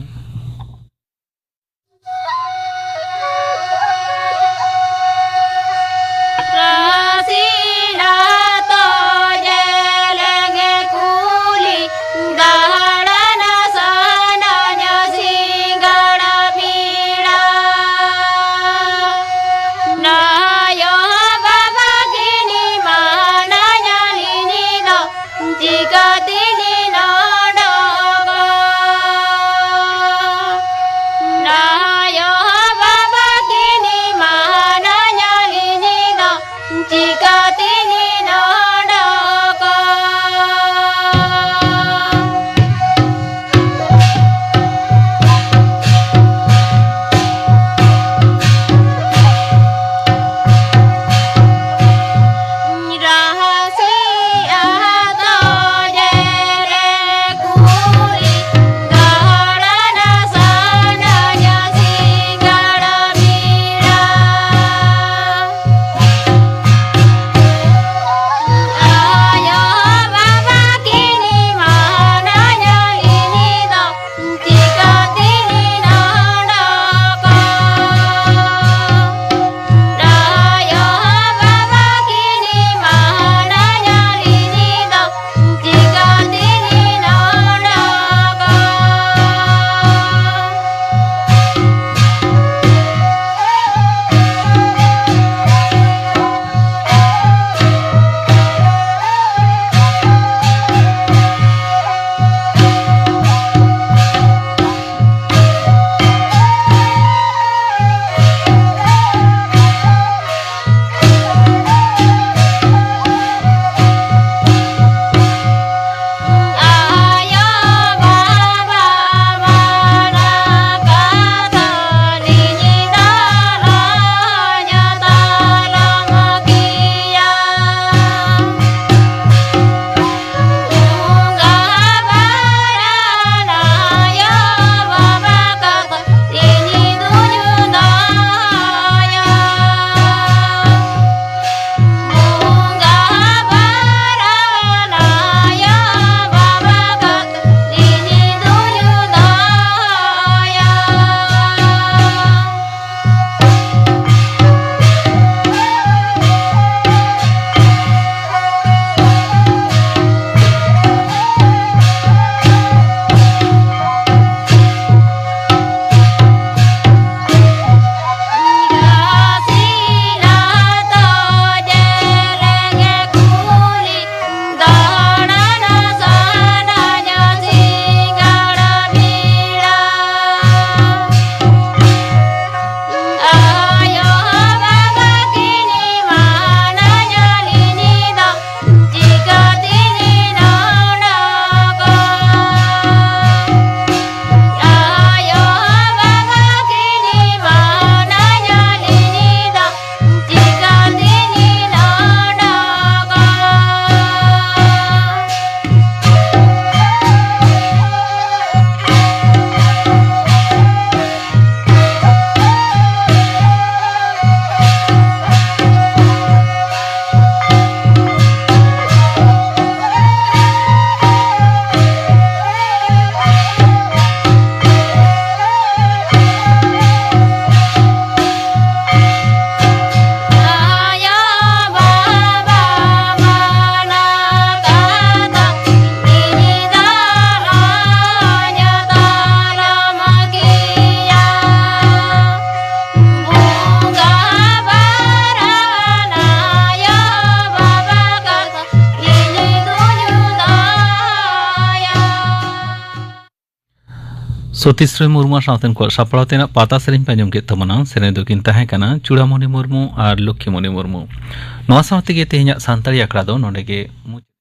ᱥᱚᱛᱤᱥ ᱨᱚᱭ ᱢᱩᱨᱢᱩ ᱥᱟᱶᱛᱮ ᱩᱱᱠᱩᱣᱟᱜ ᱥᱟᱯᱲᱟᱣ ᱛᱮᱱᱟᱜ ᱯᱟᱛᱟ ᱥᱮᱨᱮᱧ ᱯᱮ ᱟᱸᱡᱚᱢ ᱠᱮᱫ ᱛᱟᱵᱚᱱᱟ᱾ ᱥᱮᱨᱮᱧ ᱫᱚᱠᱤᱱ ᱛᱟᱦᱮᱸ ᱠᱟᱱᱟ ᱪᱩᱲᱟᱢᱚᱱᱤ ᱢᱩᱨᱢᱩ ᱟᱨ ᱞᱚᱠᱠᱷᱤᱢᱚᱱᱤ ᱢᱩᱨᱢᱩ᱾ ᱱᱚᱣᱟ ᱥᱟᱶ ᱛᱮᱜᱮ ᱛᱮᱦᱮᱧᱟᱜ ᱥᱟᱱᱛᱟᱲᱤ ᱟᱠᱷᱲᱟ ᱫᱚ ᱱᱚᱰᱮ ᱜᱮ ᱢᱩᱪᱟᱹᱫ᱾